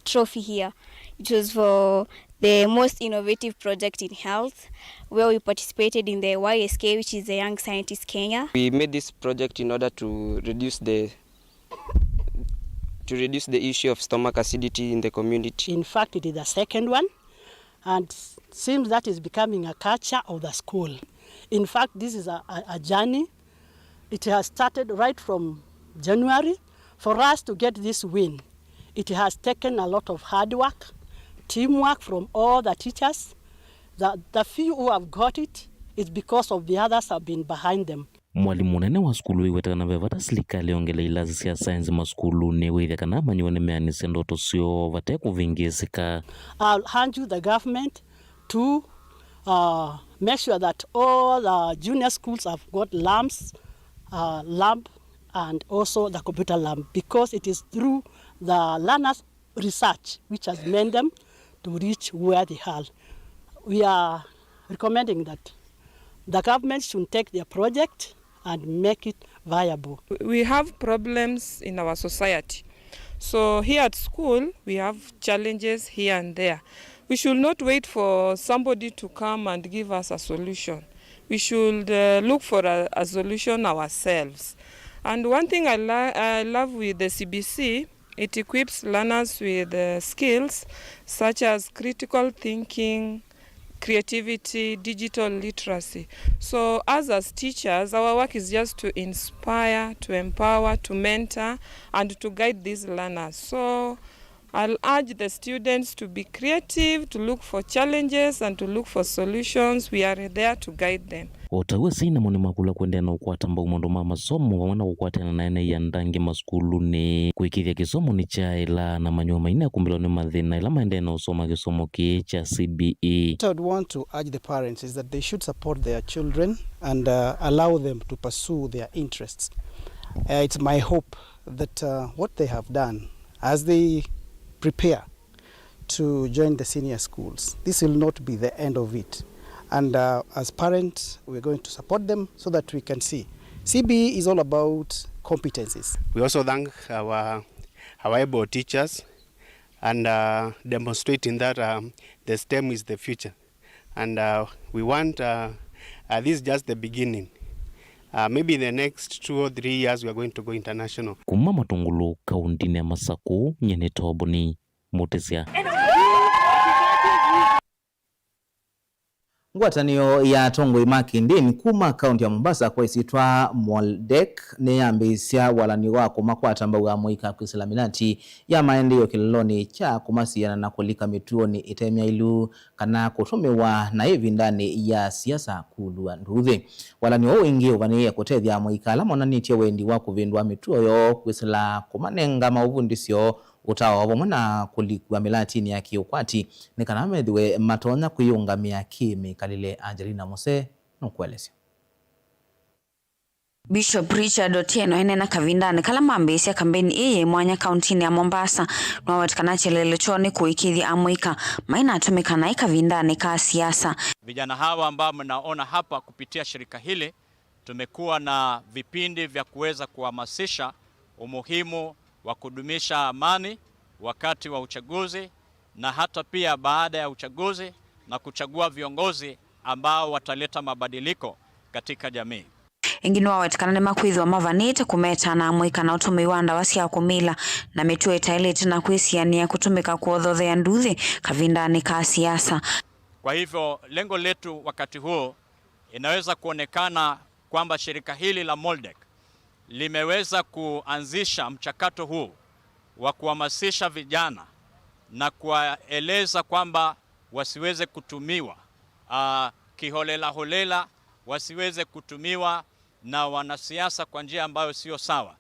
trophy here. It was for the most innovative project in health, where we participated in the Y S K, which is the Young Scientist Kenya. We made this project in order to reduce the, to reduce the issue of stomach acidity in the community. In fact, it is the second one, and seems that is becoming a culture of the school. In fact, this is a, a, a journey. It has started right from January. For us to get this win, it has taken a lot of hard work, teamwork from all the teachers. The, the few who have got it is because of the others have been behind them. Mwalimũ mũnene wa sukulu wĩweta kana ve vata silikalĩ yongele ilasi sya saenzi masukulunĩ, wĩthya kana amanyĩw'a nĩmeanĩsya ndoto syoo vate kũvĩngĩĩsĩka. I'll urge the government to, uh, make sure that all the junior schools have got lamps, uh, lab, and also the computer lab, because it is through the learners' research which has made them to reach where they are. We are recommending that the government should take their project and make it viable. We have problems in our society. So here at school, we have challenges here and there. We should not wait for somebody to come and give us a solution. We should, uh, look for a, a solution ourselves. And one thing I, lo-, I love with the C B C, it equips learners with, uh, skills such as critical thinking, creativity, digital literacy. So us as teachers, our work is just to inspire, to empower, to mentor, and to guide these learners. So I'll urge the students to be creative, to look for challenges and to look for solutions. We are there to guide them. O ta ũu, asyai namo nĩmakũlw'a kũendeea na ũkwata mbau maũndũ ma masomo vamwe na kũkwatana na ene ianda angĩ masukulunĩ, kũĩkĩĩthya kĩsomo nĩkyaĩla na manyuo maina kũmbĩlwa nĩ mathĩna ĩla maendee na ũsoma kĩsomo kĩĩ kya C B E. What I would want to urge the parents is that they should support their children and, uh, allow them to pursue their interests. Uh, it's my hope that, uh, what they have done as they prepare to join the senior schools, this will not be the end of it. And, uh, as parents, we're going to support them so that we can see. C B E is all about competencies. We also thank our, our able teachers and, uh, demonstrating that, um, the STEM is the future. And, uh, we want, uh, uh, this is just the beginning. Uh, maybe in the next two or three years we are going to go international. Kuma Matungulu, kauntinĩ ya Masakũ, nyie nĩ Toboni Mũtĩsya. Ngwatanĩo ya atongoi ma kĩndĩni kuma kaunti ya Mombasa kwa ĩsyĩtwa Moldek nĩyambĩĩsya walany'o wa kũmakwata mbau amũika kwĩsĩla mĩlatĩ ya maendeeo kĩlelonĩ kya kũmasiana na kũlika mĩtuonĩ ĩte myaĩlu kana kũtũmĩwa naĩ ĩvindanĩ ya siasa kũlw'a nduuthĩ. Walany'o ũũ ĩngĩ ũvanĩĩe kũtethya amũika ala monanĩtye wendi wa kũvĩndũa mĩtuo yoo kwĩsĩla kũmanenga maũvundĩsyo, ũtao vamwe na kũlikwa mĩlatinĩ ya kĩũkwati nĩ kana methĩwe matonya kwĩyũngamĩa kĩ-mĩkalĩle. Angelina Muse nũkũelesya. Bishop Richard Otieno eneena kavindanĩ kala mambĩĩsya kambeni ĩĩ yĩ mwanya kauntinĩ ya Mombasa, nĩwaweta kana kyelelo kyoo nĩ kũĩkĩĩthya amũika mainatũmĩka naĩ kavindanĩ ka siasa. Vijana hawa ambao mnaona hapa kupitia shirika hili, tumekuwa na vipindi vya kuweza kuhamasisha umuhimu wa kudumisha amani wakati wa uchaguzi na hata pia baada ya uchaguzi na kuchagua viongozi ambao wataleta mabadiliko katika jamii. Ĩngĩ nĩwaweta kana nĩmakwĩthĩwa mavanĩte kũmeta na amũika na ũtũmĩi wa ndawa sya kũmila na mĩtuo ĩtaĩlĩte na kwĩsianĩa kũtũmĩka kũothothea nduuthĩ kavindanĩ ka siasa. Kwa hivyo, lengo letu wakati huu, inaweza kuonekana kwamba shirika hili la Moldek limeweza kuanzisha mchakato huu wa kuhamasisha vijana na kuwaeleza kwamba wasiweze kutumiwa, ah, kiholela holela, wasiweze kutumiwa na wanasiasa kwa njia ambayo sio sawa,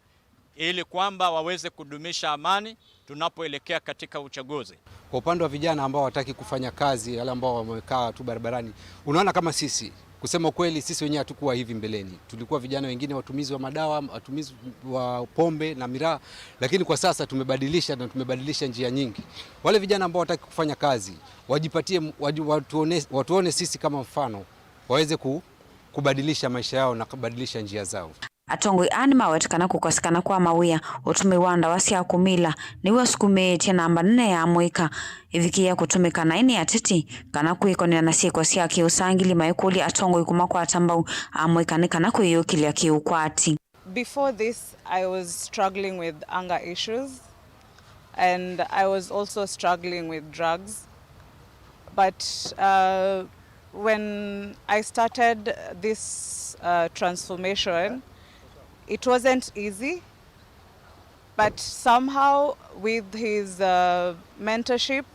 ili kwamba waweze kudumisha amani tunapoelekea katika uchaguzi. Kwa upande wa vijana ambao hawataki kufanya kazi, wale ambao wamekaa tu barabarani, unaona kama sisi, kusema ukweli, sisi wenyewe hatukuwa hivi mbeleni. Tulikuwa vijana wengine watumizi wa madawa, watumizi wa pombe na miraa, lakini kwa sasa tumebadilisha na tumebadilisha njia nyingi. Wale vijana ambao hawataki kufanya kazi, wajipatie, waji-, watuone, watuone sisi kama mfano, waweze ku-, kubadilisha maisha yao na kubadilisha njia zao. Atongoi aa nĩmaweta kana kũkosekana kwa mawĩa, ũtũmĩi wa ndawa sya kũmila nĩw'o ũsukumĩĩtye namba nene ya amũika ĩvikĩĩa kũtũmĩka naĩ nĩ ateti kana kwĩkonea na syĩko sya kĩũsangili, maikũlya atongoi kũmakwata mbau amũika nĩ kana kwĩyũkĩlya kĩũkwati. Before this, I was struggling with anger issues and I was also struggling with drugs. But, uh, when I started this, uh, transformation, it wasn't easy. But somehow, with his, uh, mentorship,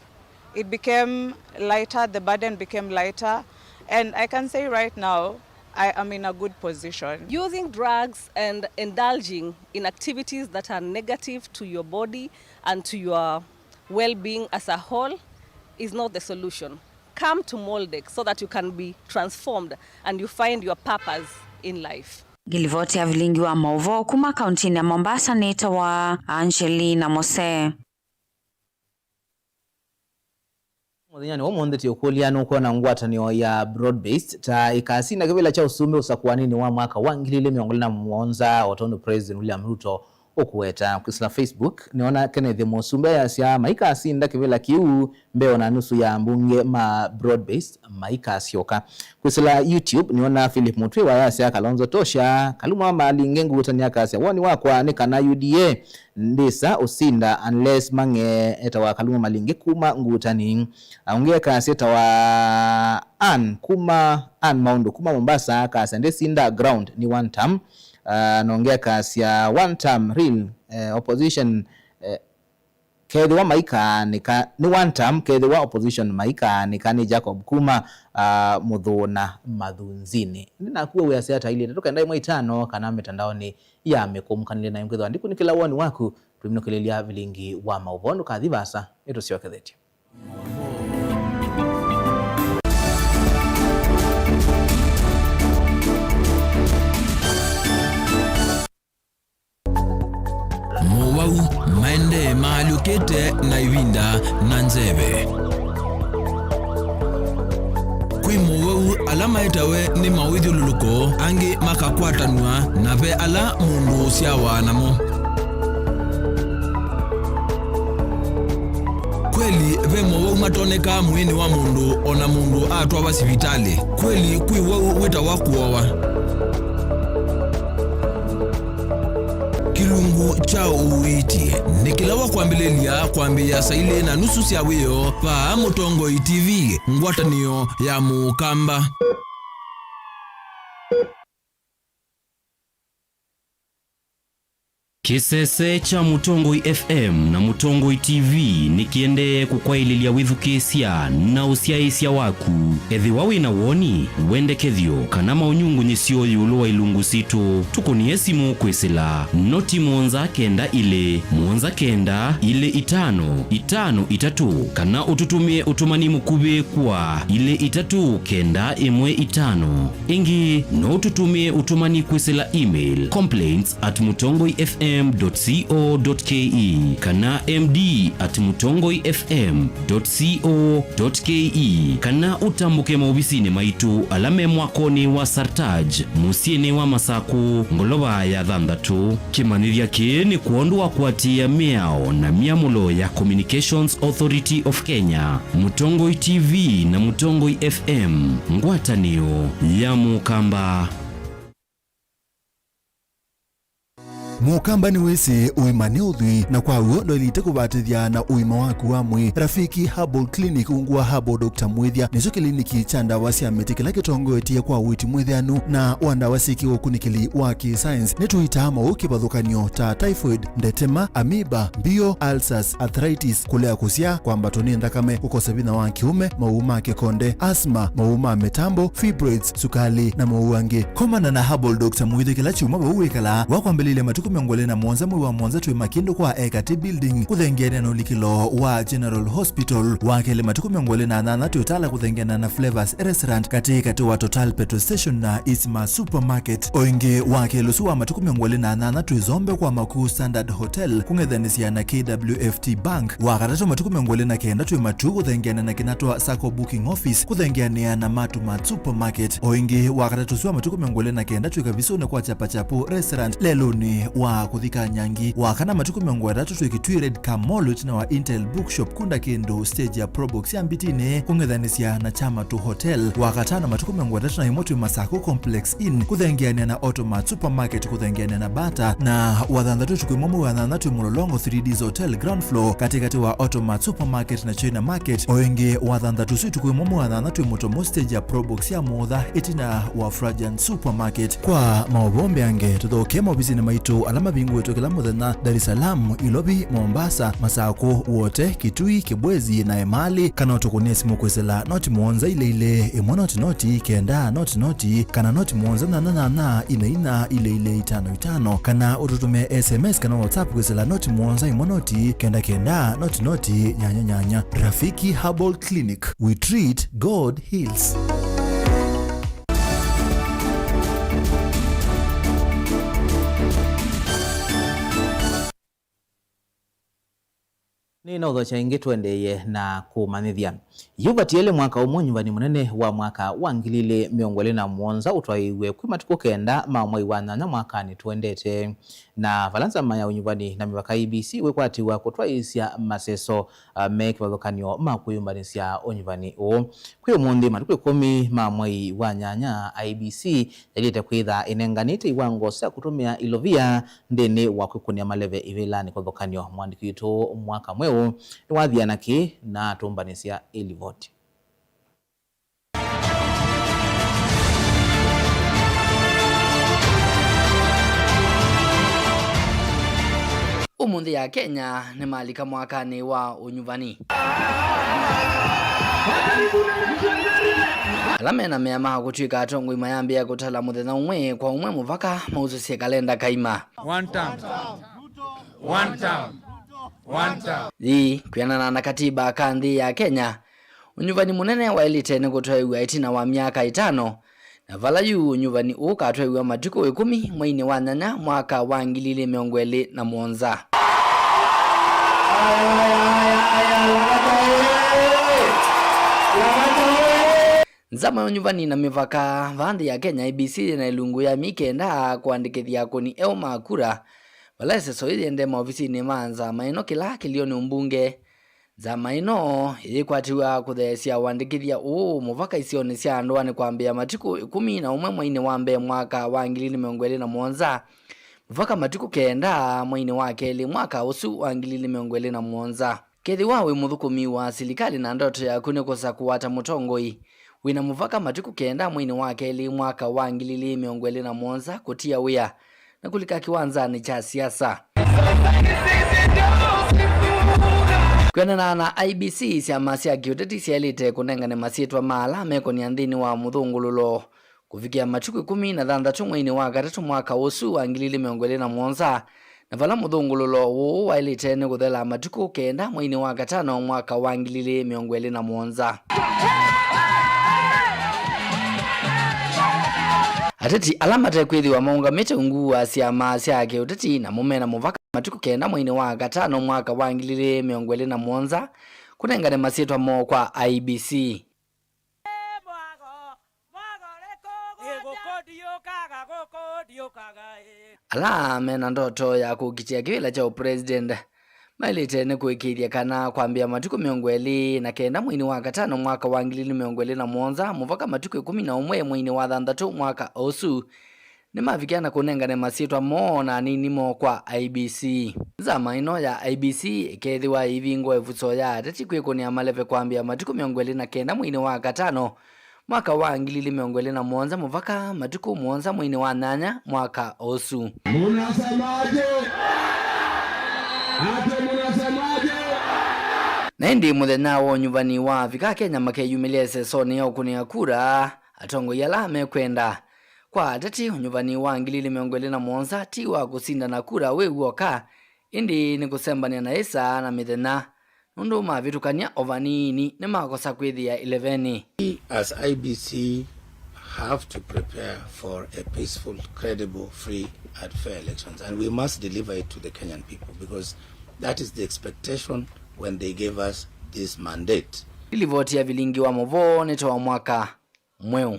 it became lighter, the burden became lighter. And I can say right now, I am in a good position. Using drugs and indulging in activities that are negative to your body and to your well-being as a whole is not the solution. Come to Moldek so that you can be transformed and you find your purpose in life. Ngilivoti ya vilingi wa maũvoo kuma kauntinĩ ya Mombasa nĩtawa Angelina Mose. Mũthenyanĩ wa ũmũnthĩ tũikũlya nũkwona ngwatanĩo ya Broad Based ta ĩkasinda kĩvĩla kya ũsumbĩ ũsakũanĩnĩ wa mwaka wa ngili ilĩ mĩongo ĩlĩ na mũonza, o tondũ President William Ruto ũkũweta. Kwĩsĩla Facebook, nĩona Kenneth Mũsumbĩ ayasya maikasinda kĩvĩla kĩu mbee ona nusu ya ambunge ma Broad Based maikasyoka. Kwĩsĩla YouTube, nĩona Philip Mũtwĩ wayasya Kalonzo tosha, Kaluma wa Malinge Ngutani akasya woni wakwa nĩ kana U D A ndĩsa ũsinda unless Mang'e etawa Kaluma Malinge kuma Ngutani. Aũngĩ akasya etawa Ann kuma, Ann Maũndũ kuma Mombasa akasya ndĩsinda ground nĩ one term. Ah, na ũngĩ akasya one term real, eh, opposition, eh, Kethĩwa maikaanĩka nĩ one term, kethĩwa opposition maikaanĩka nĩ Jacob Kuma, ah, Mũthũna Mathunzinĩ. Nĩ naku we wĩasya ata, ilĩ itatũ kenda ĩmwe itano, kana mĩtandaonĩ ya mĩkũmũkanĩle nayo nkwĩthwa ndikunĩkĩla woni waku, tũminũkĩlĩlya vilingi wa maũvoo. Ndũkathi vaasa, nĩtũsyokethetye. Mowau maendee maalyũkĩte na ĩvinda na nzeve. Kwĩ mowau ala maetawe nĩ mawĩthyũlũlũko, angĩ makakwatanw'a, na ve ala mũndũ ũsyawa namo. Kweli, ve mowau matonekaa mwĩĩnĩ wa mũndũ o na mũndũ atwawa sivitalĩ. Kweli, kwĩ wau wĩtawa kũowa. Kĩlungu kya ũiiti nĩ kĩla wa kwambĩlĩlya kwambĩĩa saa ilĩ na nusu sya wĩoo vaa Mũtongoi T V, ngwatanĩo ya Mũkamba. Kĩsese kya Mũtongoi F M na Mũtongoi T V nĩkĩendee kũkwaĩlĩlya wĩthukĩĩsya na ũsyaĩĩsya waku. Ethĩwa wĩ na woni, wendekethyo, kana maũnyungunyĩsyo ĩũlũ wa ilungu sitũ, tũkũnĩe simũ kwĩsĩla noti mũonza kenda ilĩ, mũonza kenda ilĩ itano, itano itatũ, kana ũtũtũmĩe ũtũmani mũkuvĩ kwa ilĩ itatũ kenda ĩmwe itano. Ĩngĩ, no ũtũtũmĩe ũtũmani kwĩsĩla email, complaints at mutongoi F M dot co dot K E kana M D at mutongoi F M dot co dot K E, kana ũtambũke maovisinĩ maitũ ala me mwakonĩ wa Sartaj, mũsyĩnĩ wa Masakũ, ngolova ya thanthatũ. Kĩmanyĩthya kĩĩ nĩ kwondũ wa kũatĩĩa mĩao na myamũlo ya Communications Authority of Kenya, Mũtongoi T V na Mũtongoi F M, ngwatanĩo ya Mũkamba. Mũkamba nĩwĩsĩ ũima nĩ ũthwii, na kwa w'o ndwaĩlĩte kũvatĩthya na ũima waku wa mwĩĩ. Rafiki Herbal Clinic, ungu wa Herbal Doctor Mwĩthya, nĩkyo kĩliniki kya ndawa sya mĩtĩ kĩla kĩtongoetye kwa ũiiti mwĩthĩanu na wa ndawa syĩkĩwe ũkunĩkĩli wa kĩ-science. Nĩtũitaa maũũ kĩvathũkany'o ta typhoid, ndetema, amoeba, mbio, ulcers, arthritis, kũlea kũsyaa, kwambatwa nĩ nthakame, kũkosa vinya wa kĩũme, maũũ ma kĩkonde, asthma, maũũ ma mĩtambo, fibroids, sukali, na maũũ angĩ. Komana na Herbal Doctor Mwĩthya kĩla kyumwa vau wĩkalaa, wa kwambĩlĩlya matukũ mĩongo ĩlĩ na mũonza mwei wa mũonza twĩ Makindũ kwa Ekati Building, kũthengeanĩa na ũlikĩlo wa General Hospital. Wa kelĩ matukũ mĩongo ĩlĩ na nyanya twĩ Tala kũthengeanĩa na Flavors Restaurant katĩ katĩ wa Total Petrol Station na Isma Supermarket. O ĩngĩ, wa kelĩ ũsu wa matukũ mĩongo ĩlĩ na nyanya twĩ Zombe kwa Makuu Standard Hotel kũng'ethanĩsya na K W F T Bank. Wa katatũ matukũ mĩongo ĩlĩ na kenda twĩ Matuu kũthengeanĩa na Kinatwa Sacco Booking Office kũthengeanĩa na Matumat Supermarket. O ĩngĩ, wa katatũ ũsu wa matukũ mĩongo ĩlĩ na kenda twĩ Kavisũnĩ kwa Chapachapu Restaurant lelũnĩ wa kũthi Kanyangi. Wa kana matukũ mĩongo ĩtatũ twĩ Kitui Red Car Mall ĩtina wa Intel Bookshop kunda kĩndũ stage ya Probox ya Mbitinĩ kũng'ethanĩsya na Chamatu Hotel. Wa katano matukũ mĩongo ĩtatũ na ĩmwe twĩ Masakũ Complex Inn kũthengeanĩa na Automat Supermarket kũthengeanĩa na Bata, na wa thanthatũ ũtukũ ĩmwe mwei wa thanthatũ twĩ Mũlolongo three Ds Hotel ground floor katĩ katĩ wa Automat Supermarket na China Market. O ĩngĩ wa thanthatũ ũsu ũtukũ ĩmwe mwei wa thanthatũ twĩ Mũtomo stage ya Probox ya Mũũtha ĩtina wa Frajan Supermarket. Kwa maũvoo mbeange, tũthokee maovisinĩ maitũ ala mavingũĩtwe kĩla mũthenya, Dar es Salaam, Ilovi, Mombasa, Masakũ, Wote, Kitui, Kibwezi na Emali, kana ũtũkũnĩe simũ kwĩsĩla noti mũonza ilĩ ilĩ ĩmwe noti noti kenda noti noti, kana noti mũonza nyanya nyanya ina ina ilĩ ilĩ itano itano, kana ũtũtũmĩe S M S kana WhatsApp kwĩsĩla noti mũonza ĩmwe noti kenda kenda noti noti nyanya nyanya. Rafiki Herbal Clinic, we treat, God heals. Nĩnaũthokya ĩngĩ tũendeeye na kũmanyĩthya. Yu vatiele mwaka ũmwe nyuvani mũnene wa mwaka wa ngili ilĩ mĩongo ĩlĩ na mũonza ũtwaĩiw'e kwĩ matukũ kenda ma mwei wa nyanya mwakanĩ tũendete. Na vala nzama ya ũnyuvani na mĩvaka I E B C wĩkwatĩw'a kũtwaĩĩsya maseso, ah, me kĩvathũkany'o ma kwĩyũmbanĩsya ũnyuvani ũũ. Kwĩ ũmũnthĩ, matukũ ĩkũmi ma mwei wa nyanya, I E B C yaĩlĩte kwĩtha ĩnenganĩte iwango sya kũtũmĩa ilovia nthĩnĩ wa kwĩkũnĩa maleve ivĩlanĩ kĩvathũkany'o. Mũandĩki witũ Mwaka Mweũ nĩwathiana kĩĩ na atũmbanĩsya ĩlivoti. Nthĩ ya Kenya nĩmalika mwakanĩ wa ũnyuvani. Ala mena mea ma kũtw'ĩka atongoi mayambĩĩa kũtala mũthenya ũmwe kwa ũmwe mũvaka mausũsye kalenda kaima. One term. One term. One term. Yĩĩ, kwĩanana na katiba ka nthĩ ya Kenya, ũnyuvani mũnene waĩlĩte nĩ kũtwaĩw'a ĩtina wa myaka ĩtano, na vala yu ũnyuvani ũũ ũkatwaĩw'a matukũ ĩkũmi mweinĩ wa nyanya mwaka wa ngili ilĩ mĩongo ĩlĩ na mũonza. Nzama ya ũnyuvani na mĩvaka vaa nthĩ ya Kenya, I E B C, yĩna ĩlungu ya myei kenda kũandĩkĩthya akũni eũ ma kura, vala ĩseso yĩyende maovisinĩ ma nzama ĩno kĩla kĩlio nĩ ũmbunge. Nzama ĩno yĩkwatĩw'a kũtheesya ũandĩkĩthya ũũ mũvaka isionĩ sya ndũanĩ kwambĩĩa matukũ ĩkũmi na ũmwe mweinĩ wa mbee mwaka wa ngili ilĩ mĩongo ĩlĩ na mũonza, mũvaka matukũ kenda mweinĩ wa kelĩ mwaka ũsu wa ngili ilĩ mĩongo ĩlĩ na mũonza. Kethĩwa wĩ mũthũkũmi wa silikalĩ na ndoto yaku nĩ kũsa kũwata mũtongoi, wĩna mũvaka matukũ kenda mweinĩ wa kelĩ mwaka wa ngili ilĩ mĩongo ĩlĩ na mũonza kũtia wĩa na kũlika kĩwanzanĩ kya siasa. Kwĩanana na I E B C, syama sya kĩũteti syaĩlĩte kũnengane masyĩtwa ma ala mekũnia nthĩnĩ wa mũthũngũlũlo kũvikĩa matukũ ĩkũmi na thanthatũ mweinĩ wa katatũ mwaka ũsu wa ngili ilĩ mĩongo ĩlĩ na mũonza, na vala mũthũngũlũlo ũũ waĩlĩte nĩ kũthela matukũ kenda mweinĩ wa katano mwaka wa ngili ilĩ mĩongo ĩlĩ na mũonza. Ateti ala matekwĩthĩwa maũngamĩte ungu wa syama sya kĩũteti namo mena mũvaka matukũ kenda mweinĩ wa katano mwaka wa ngili ilĩ mĩongo ĩlĩ na mũonza kũnengane masyĩtwa moo kwa I E B C. Ala mena ndoto ya kũkitĩa kĩvĩla kya ũpresident maĩlĩte nĩ kũĩkĩĩthya kana kwambĩĩa matukũ mĩongo ĩlĩ na kenda mweinĩ wa katano mwaka wa ngili ilĩ mĩongo ĩlĩ na mũonza mũvaka matukũ ĩkũmi na ũmwe mweinĩ wa thanthatũ mwaka ũsu, nĩmavikĩa na kũnengane masyĩtwa moo na anini moo kwa I E B C. Nzama ĩno ya I E B C ĩkeethĩwa ĩivingũa ĩvuso ya ateti kwĩkũnĩa maleve kwambĩĩa matukũ mĩongo ĩlĩ na kenda mweinĩ wa katano mwaka wa ngili ilĩ mĩongo ĩlĩ na mũonza mũvaka matukũ mũonza mweinĩ wa nyanya mwaka ũsu. Munasemaje? Ate munasemaje? Na ĩndĩ mũthenya wa ũnyuvani wa avika Kenya makeyumĩlya ĩsesonĩ ya ũkũnĩa kura atongoi ala mekwenda. Kwa ateti, ũnyuvani wa ngili ilĩ mĩongo ĩlĩ na mũonza ti wa kũsindana kura wĩ w'oka, ĩndĩ nĩ kũsembanĩa na ĩsaa na mĩthenya, nũndũ mavĩtũkany'a o vanini nĩmakosa kwĩthĩa ĩlevenĩ. We as I E B C have to prepare for a peaceful, credible, free and fair elections, and we must deliver it to the Kenyan people because that is the expectation when they gave us this mandate. Ĩlivoti ya vilingi wa mũvoo nĩ ta wa mwaka mweũ.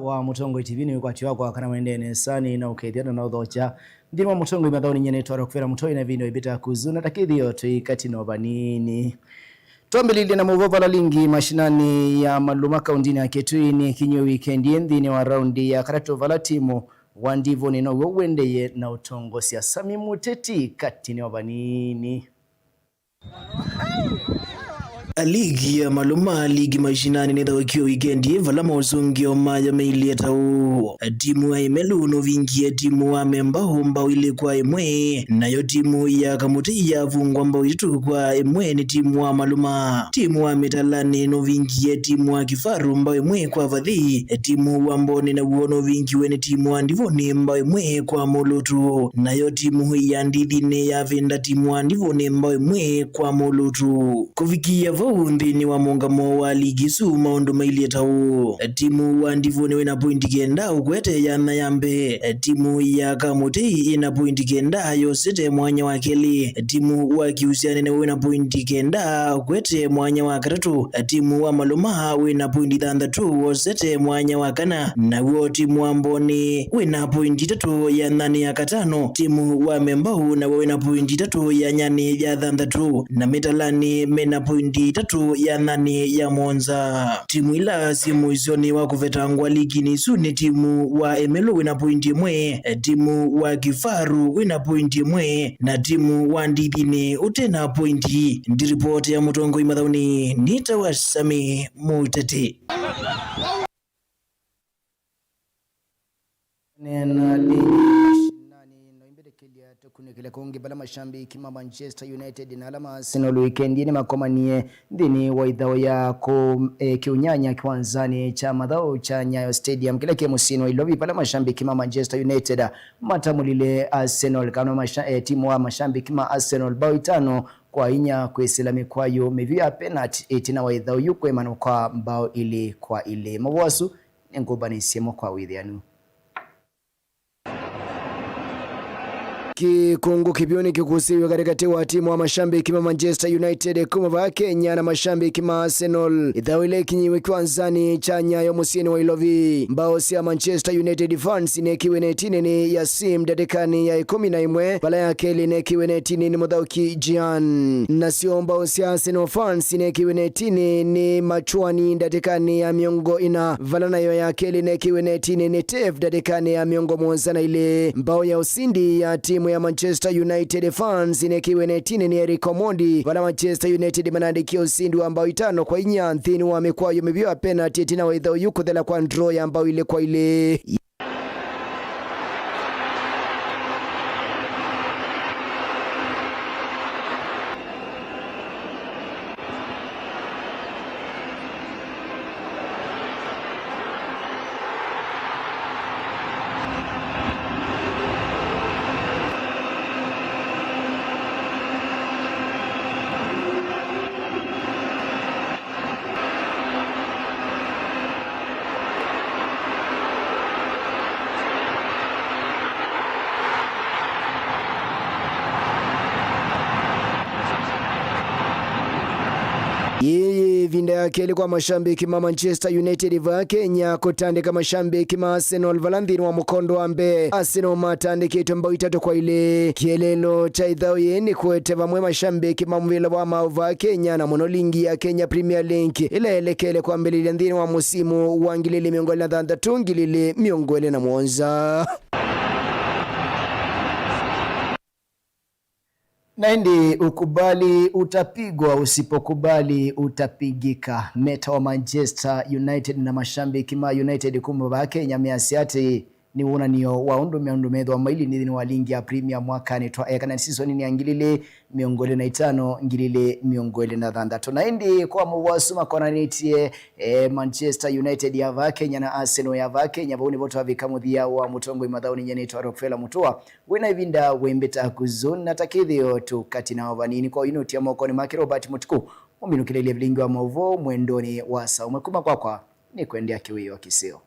Wa Mũtongoi T V nĩ wĩkwatyo wakwa kana wendee nesa nĩ na ũkethya na na ũthokya. Nthĩnĩ wa Mũtongoi mathaũnĩ nyie nĩtwarwa kũvera mũtoi na ĩvinda ĩvĩta kuzu na takĩthĩo twĩ katĩ no vanini. Twambĩlĩlye na mũvoo vala lingi mashinani ya Maluma kaũntĩnĩ ya Kitui nĩ kinyie wikendi ĩ nthĩnĩ wa raundi ya katatũ vala timu wa Ndivũnĩ now'o ũendeye na ũtongosya Sami Mũteti katĩ no vanini. Ligi ya Maluma, ligi mashinani nĩthaũkie wikendi vala maũsũngĩo mayo mailyĩ ta ũũ. Timu wa Imelu nũvingie timu wa Membau mbao ilĩ kwa ĩmwe, nayo timu ya Kamũtĩ yavungwa mbao itatũ kwa ĩmwe nĩ timu wa Maluma. Timu wa Mĩtalani nũvingie timu wa Kifaru mbao ĩmwe kwa vathi. Timu wa Mboni naw'o nũvingiwe nĩ timu wa Ndivũnĩ mbao ĩmwe kwa mũlũtũ, nayo timu ya Ndithinĩ yavinda timu wa Ndivũnĩ mbao ĩmwe kwa mũlũtũ. Kũvikĩa vau nthĩnĩ wa mũngamo wa ligi ĩsu, maũndũ mailyĩ ta ũũ. Timu wa Ndivũnĩ wĩna pointi kenda ũkwete yanya ya mbee. Timu ya Kamũtĩ ĩna pointi kenda yosete mwanya wa kelĩ. Timu wa Kiusiani naw'o wĩna pointi kenda ũkwete mwanya wa katatũ. Timu wa Maluma wĩna pointi thanthatũ wosete mwanya wa kana. Naw'o timu wa Mboni wĩna pointi itatũ yanyanĩ ya katano. Timu wa Membau naw'o wĩna pointi itatũ yanyanĩ ya thanthatũ. Na Mĩtalani mena pointi ĩtatũ ya nthani ya mũonza. Timu ila syĩ mũisyonĩ wa kũvetangwa liginĩ ĩsu nĩ timu wa Emelo wĩna poindi ĩmwe, timu wa Kifaru wĩna poindi ĩmwe, na timu wa Ndithinĩ ũte na poindi. Ndi ripoti ya Mũtongoi Mathaũnĩ, nĩtawa Sami Mũteti. Neena lĩngĩ mashinani, no imbĩtĩkĩlya tũkunĩkĩle kũngĩ vala mashambiki ma Manchester United na ala ma Arsenal wikendi nĩmakomanie nthĩnĩ wa ĩthaũ ya kũ-, eh, kĩũnyanya kĩwanzanĩ kya mathaũ kya Nyayo Stadium kĩla kĩ mũsyĩnĩ wa Ilovi, vala mashambiki ma Manchester United matamũlile Arsenal, kana masha-, eh, timu wa mashambiki ma Arsenal mbao itano kwa inya kwĩsĩla mĩkwayũ mĩvyũ ya penati ĩtina wa ĩthaũ yu kwĩmanwa kwa mbao ilĩ kwa ilĩ. Mavũa asu nĩngũmbanĩsye mo kwa wĩthĩanu. Kĩkũngũ kĩvyũ nĩkĩkusĩiwe katĩkatĩ wa timu wa mashambiki ma Manchester United kuma vaa Kenya na mashambiki ma Arsenal. Ĩthaũ ĩla ĩkinyĩiwe kĩwanzanĩ kya Nyayo mũsyĩnĩ wa Ilovi. Mbao sya Manchester United fans inekiwe netinĩ nĩ Yasim ndatĩkanĩ ya ĩkũmi na ĩmwe, vala ya kelĩ inekiwe netinĩ nĩ mũthaũki Gyan. Nasyo mbao sya Arsenal fans inekiwe netinĩ nĩ Machuani ndatĩkanĩ ya mĩongo ĩna, vala nayo ya kelĩ inekiwe netinĩ nĩ Tef ndatĩkanĩ ya mĩongo mũonza na ilĩ. Mbao ya ũsindi ya timu ya Manchester United fans inekiwe netinĩ nĩ Eric Omondi, vala Manchester United manandĩkie ũsindi wa mbao itano kwa inya nthĩnĩ wa mĩkwayũ mĩvyũ ya penati ĩtina wa ĩthaũ yu kũthela kwa draw ya mbao ilĩ kwa ilĩ. Yĩĩ yĩ ĩvinda ya kelĩ kwa mashambiki ma Manchester United vaa Kenya kũtandĩka mashambiki ma Arsenal vala nthĩnĩ wa mũkondo wa mbee Arsenal matandĩkĩtwe mbao itatũ kwa ilĩ. Kĩeleelo kya ĩthaũ yĩĩ nĩ kũete vamwe mashambiki ma mũvĩla wa maũ vaa Kenya na mũno lingi ya Kenya Premier League ĩla ĩelekele kwambĩlĩlya nthĩnĩ wa mũsimu wa ngili ilĩ mĩongo ĩlĩ na thanthatũ, ngili ilĩ mĩongo ĩlĩ na mũonza. Na ĩndĩ ukubali utapigwa, usipokubali utapigika. Meta wa Manchester United na mashambiki ma United kuma vaa Kenya measya atĩ nĩ wonany'o wa ũndũ maũndũ methĩwa mailyĩ nthĩnĩ wa lingi ya Premier mwakanĩ twaekana season ya ngili ilĩ mĩongo ĩlĩ na itano, ngili ilĩ mĩongo ĩlĩ na thanthatũ. Na ĩndĩ kwa mũvwa asu makonanĩtye, eh, Manchester United ya vaa Kenya na Arsenal ya vaa Kenya, vau nĩvo twavika mũthya wa mũtongoi mathaũnĩ. Nyie nĩtwa Rockefeller Mutua. Wĩna ĩvinda wĩmbĩta kũzũna ta kĩthĩo tũkatina o vanini. Kwa ũinũtia mokonĩ make Robert Mũtukũ, mũminũkĩlĩlye vilingi wa maũvoo mwendonĩ wa saa ũmwe kuma kwakwa, nĩ kwendeea kĩwĩoo kĩseo.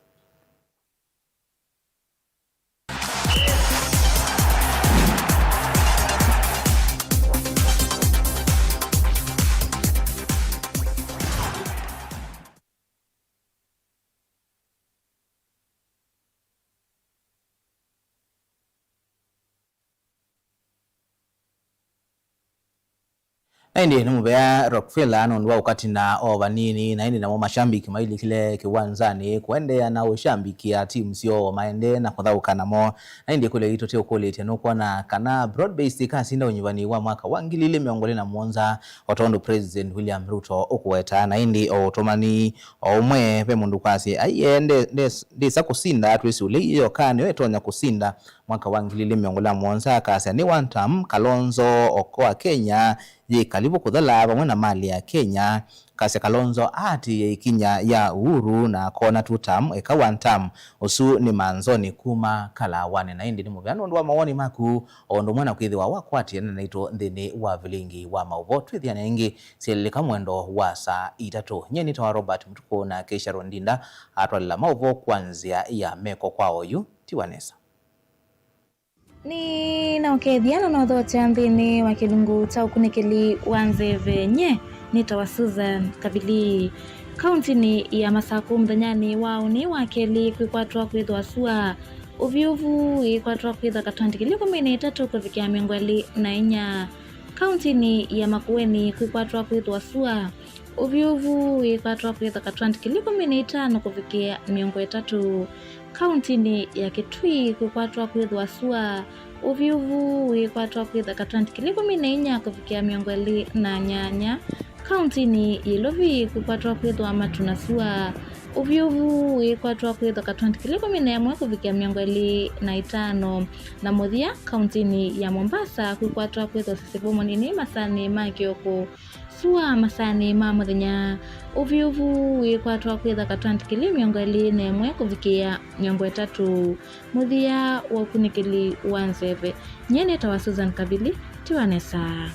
Na ĩndĩ nĩ mũvea Rockefeller nũndũ wa ũkatina o vanini, na ĩndĩ namo mashambiki mailikile kĩwanzanĩ kũendeea na ũshambikĩa timu syoo maendee na kũthaũka namo. Na ĩndĩ kũlya itũ tĩũkũlĩtye nũkwona kana Broad Based ĩkasinda ũnyuvani wa mwaka wa ngili ilĩ mĩongo ĩlĩ na mũonza, o tondũ President William Ruto ũkũweta. Na ĩndĩ o ũtũmani o ũmwe, ve mũndũ kwasye, "Aiee, nde-, nde-, ndĩsa kũsinda," twĩsĩ ũlei yoka nĩyo ĩtonya kũsinda mwaka wa ngili ilĩ mĩongo ĩlĩ na mũonza, akasya nĩ one term, Kalonzo okoa Kenya yĩ kalivu kũthela vamwe na mali ya Kenya. Akasya Kalonzo aatĩĩe ĩkinya ya Uhuru na akona two term, eka one term, ũsu nĩ manzoni kuma Kalawanĩ. Na ĩndĩ nĩ mũvea nũndũ wa mawoni maku, o ũndũ ũmwe na kwĩthĩwa wakwatĩana naitũ nthĩnĩ wa vilingi wa maũvoo. Twĩthĩane ĩngĩ syelĩlĩka mwendo wa saa itatũ. Nyie nĩtawa Robert Mũtukũ, nake Sharon Ndinda atwalĩla maũvoo kwa nzĩa ya meko kwa oyu. Tiwa nesa. Nĩnaũkethya na nothokya nthĩnĩ wa kĩlungu kya ũkunĩkĩli wa nzeve. Nyie nĩtawa Susan Kavili. Kauntinĩ ya Masakũ mũthenyanĩ wa ũnĩ wa kelĩ kwĩkwatwa kwĩthwa sua. Ũvyũvu ĩkwatwa kwĩthwa katondĩ kĩlĩ ĩkũmi na itatũ kũvikĩa mĩongo ĩlĩ na inya. Kauntinĩ ya Makueni kwĩkwatwa kwĩthwa sua. Ũvyũvu wĩkwatwa kwĩthwa katwandĩ kĩlĩ kũmi na itano kũvikĩa mĩongo ĩtatũ. Kauntinĩ ya Kitui kwĩkwatwa kwĩthwa sua. Ũvyũvu wĩkwatwa kwĩthwa katwandĩ kĩlĩ kũmi na inya kũvikĩa mĩongo ĩlĩ na nyanya. Kauntinĩ ya Ilovi kwĩkwatwa kwĩthwa matu na sua. Ũvyũvu wĩkwatwa kwĩthwa katwandĩ kĩlĩ kũmi na ĩmwe kũvikĩa mĩongo ĩlĩ na itano. Na mũthya, kauntinĩ ya Mombasa kwĩkwatwa kwĩthwa sisivu mũnini masanĩ ma kĩoko, sua masanĩ ma mũthenya. Ũvyũvu wĩkwatwa kwĩthwa katwandĩ kĩlĩ mĩongo ĩlĩ na ĩmwe kũvikĩa mĩongo ĩtatũ. Mũthya wa ũkunĩkĩli wa nzeve. Nyie nĩtawa Susan Kavili, tiwa nesa.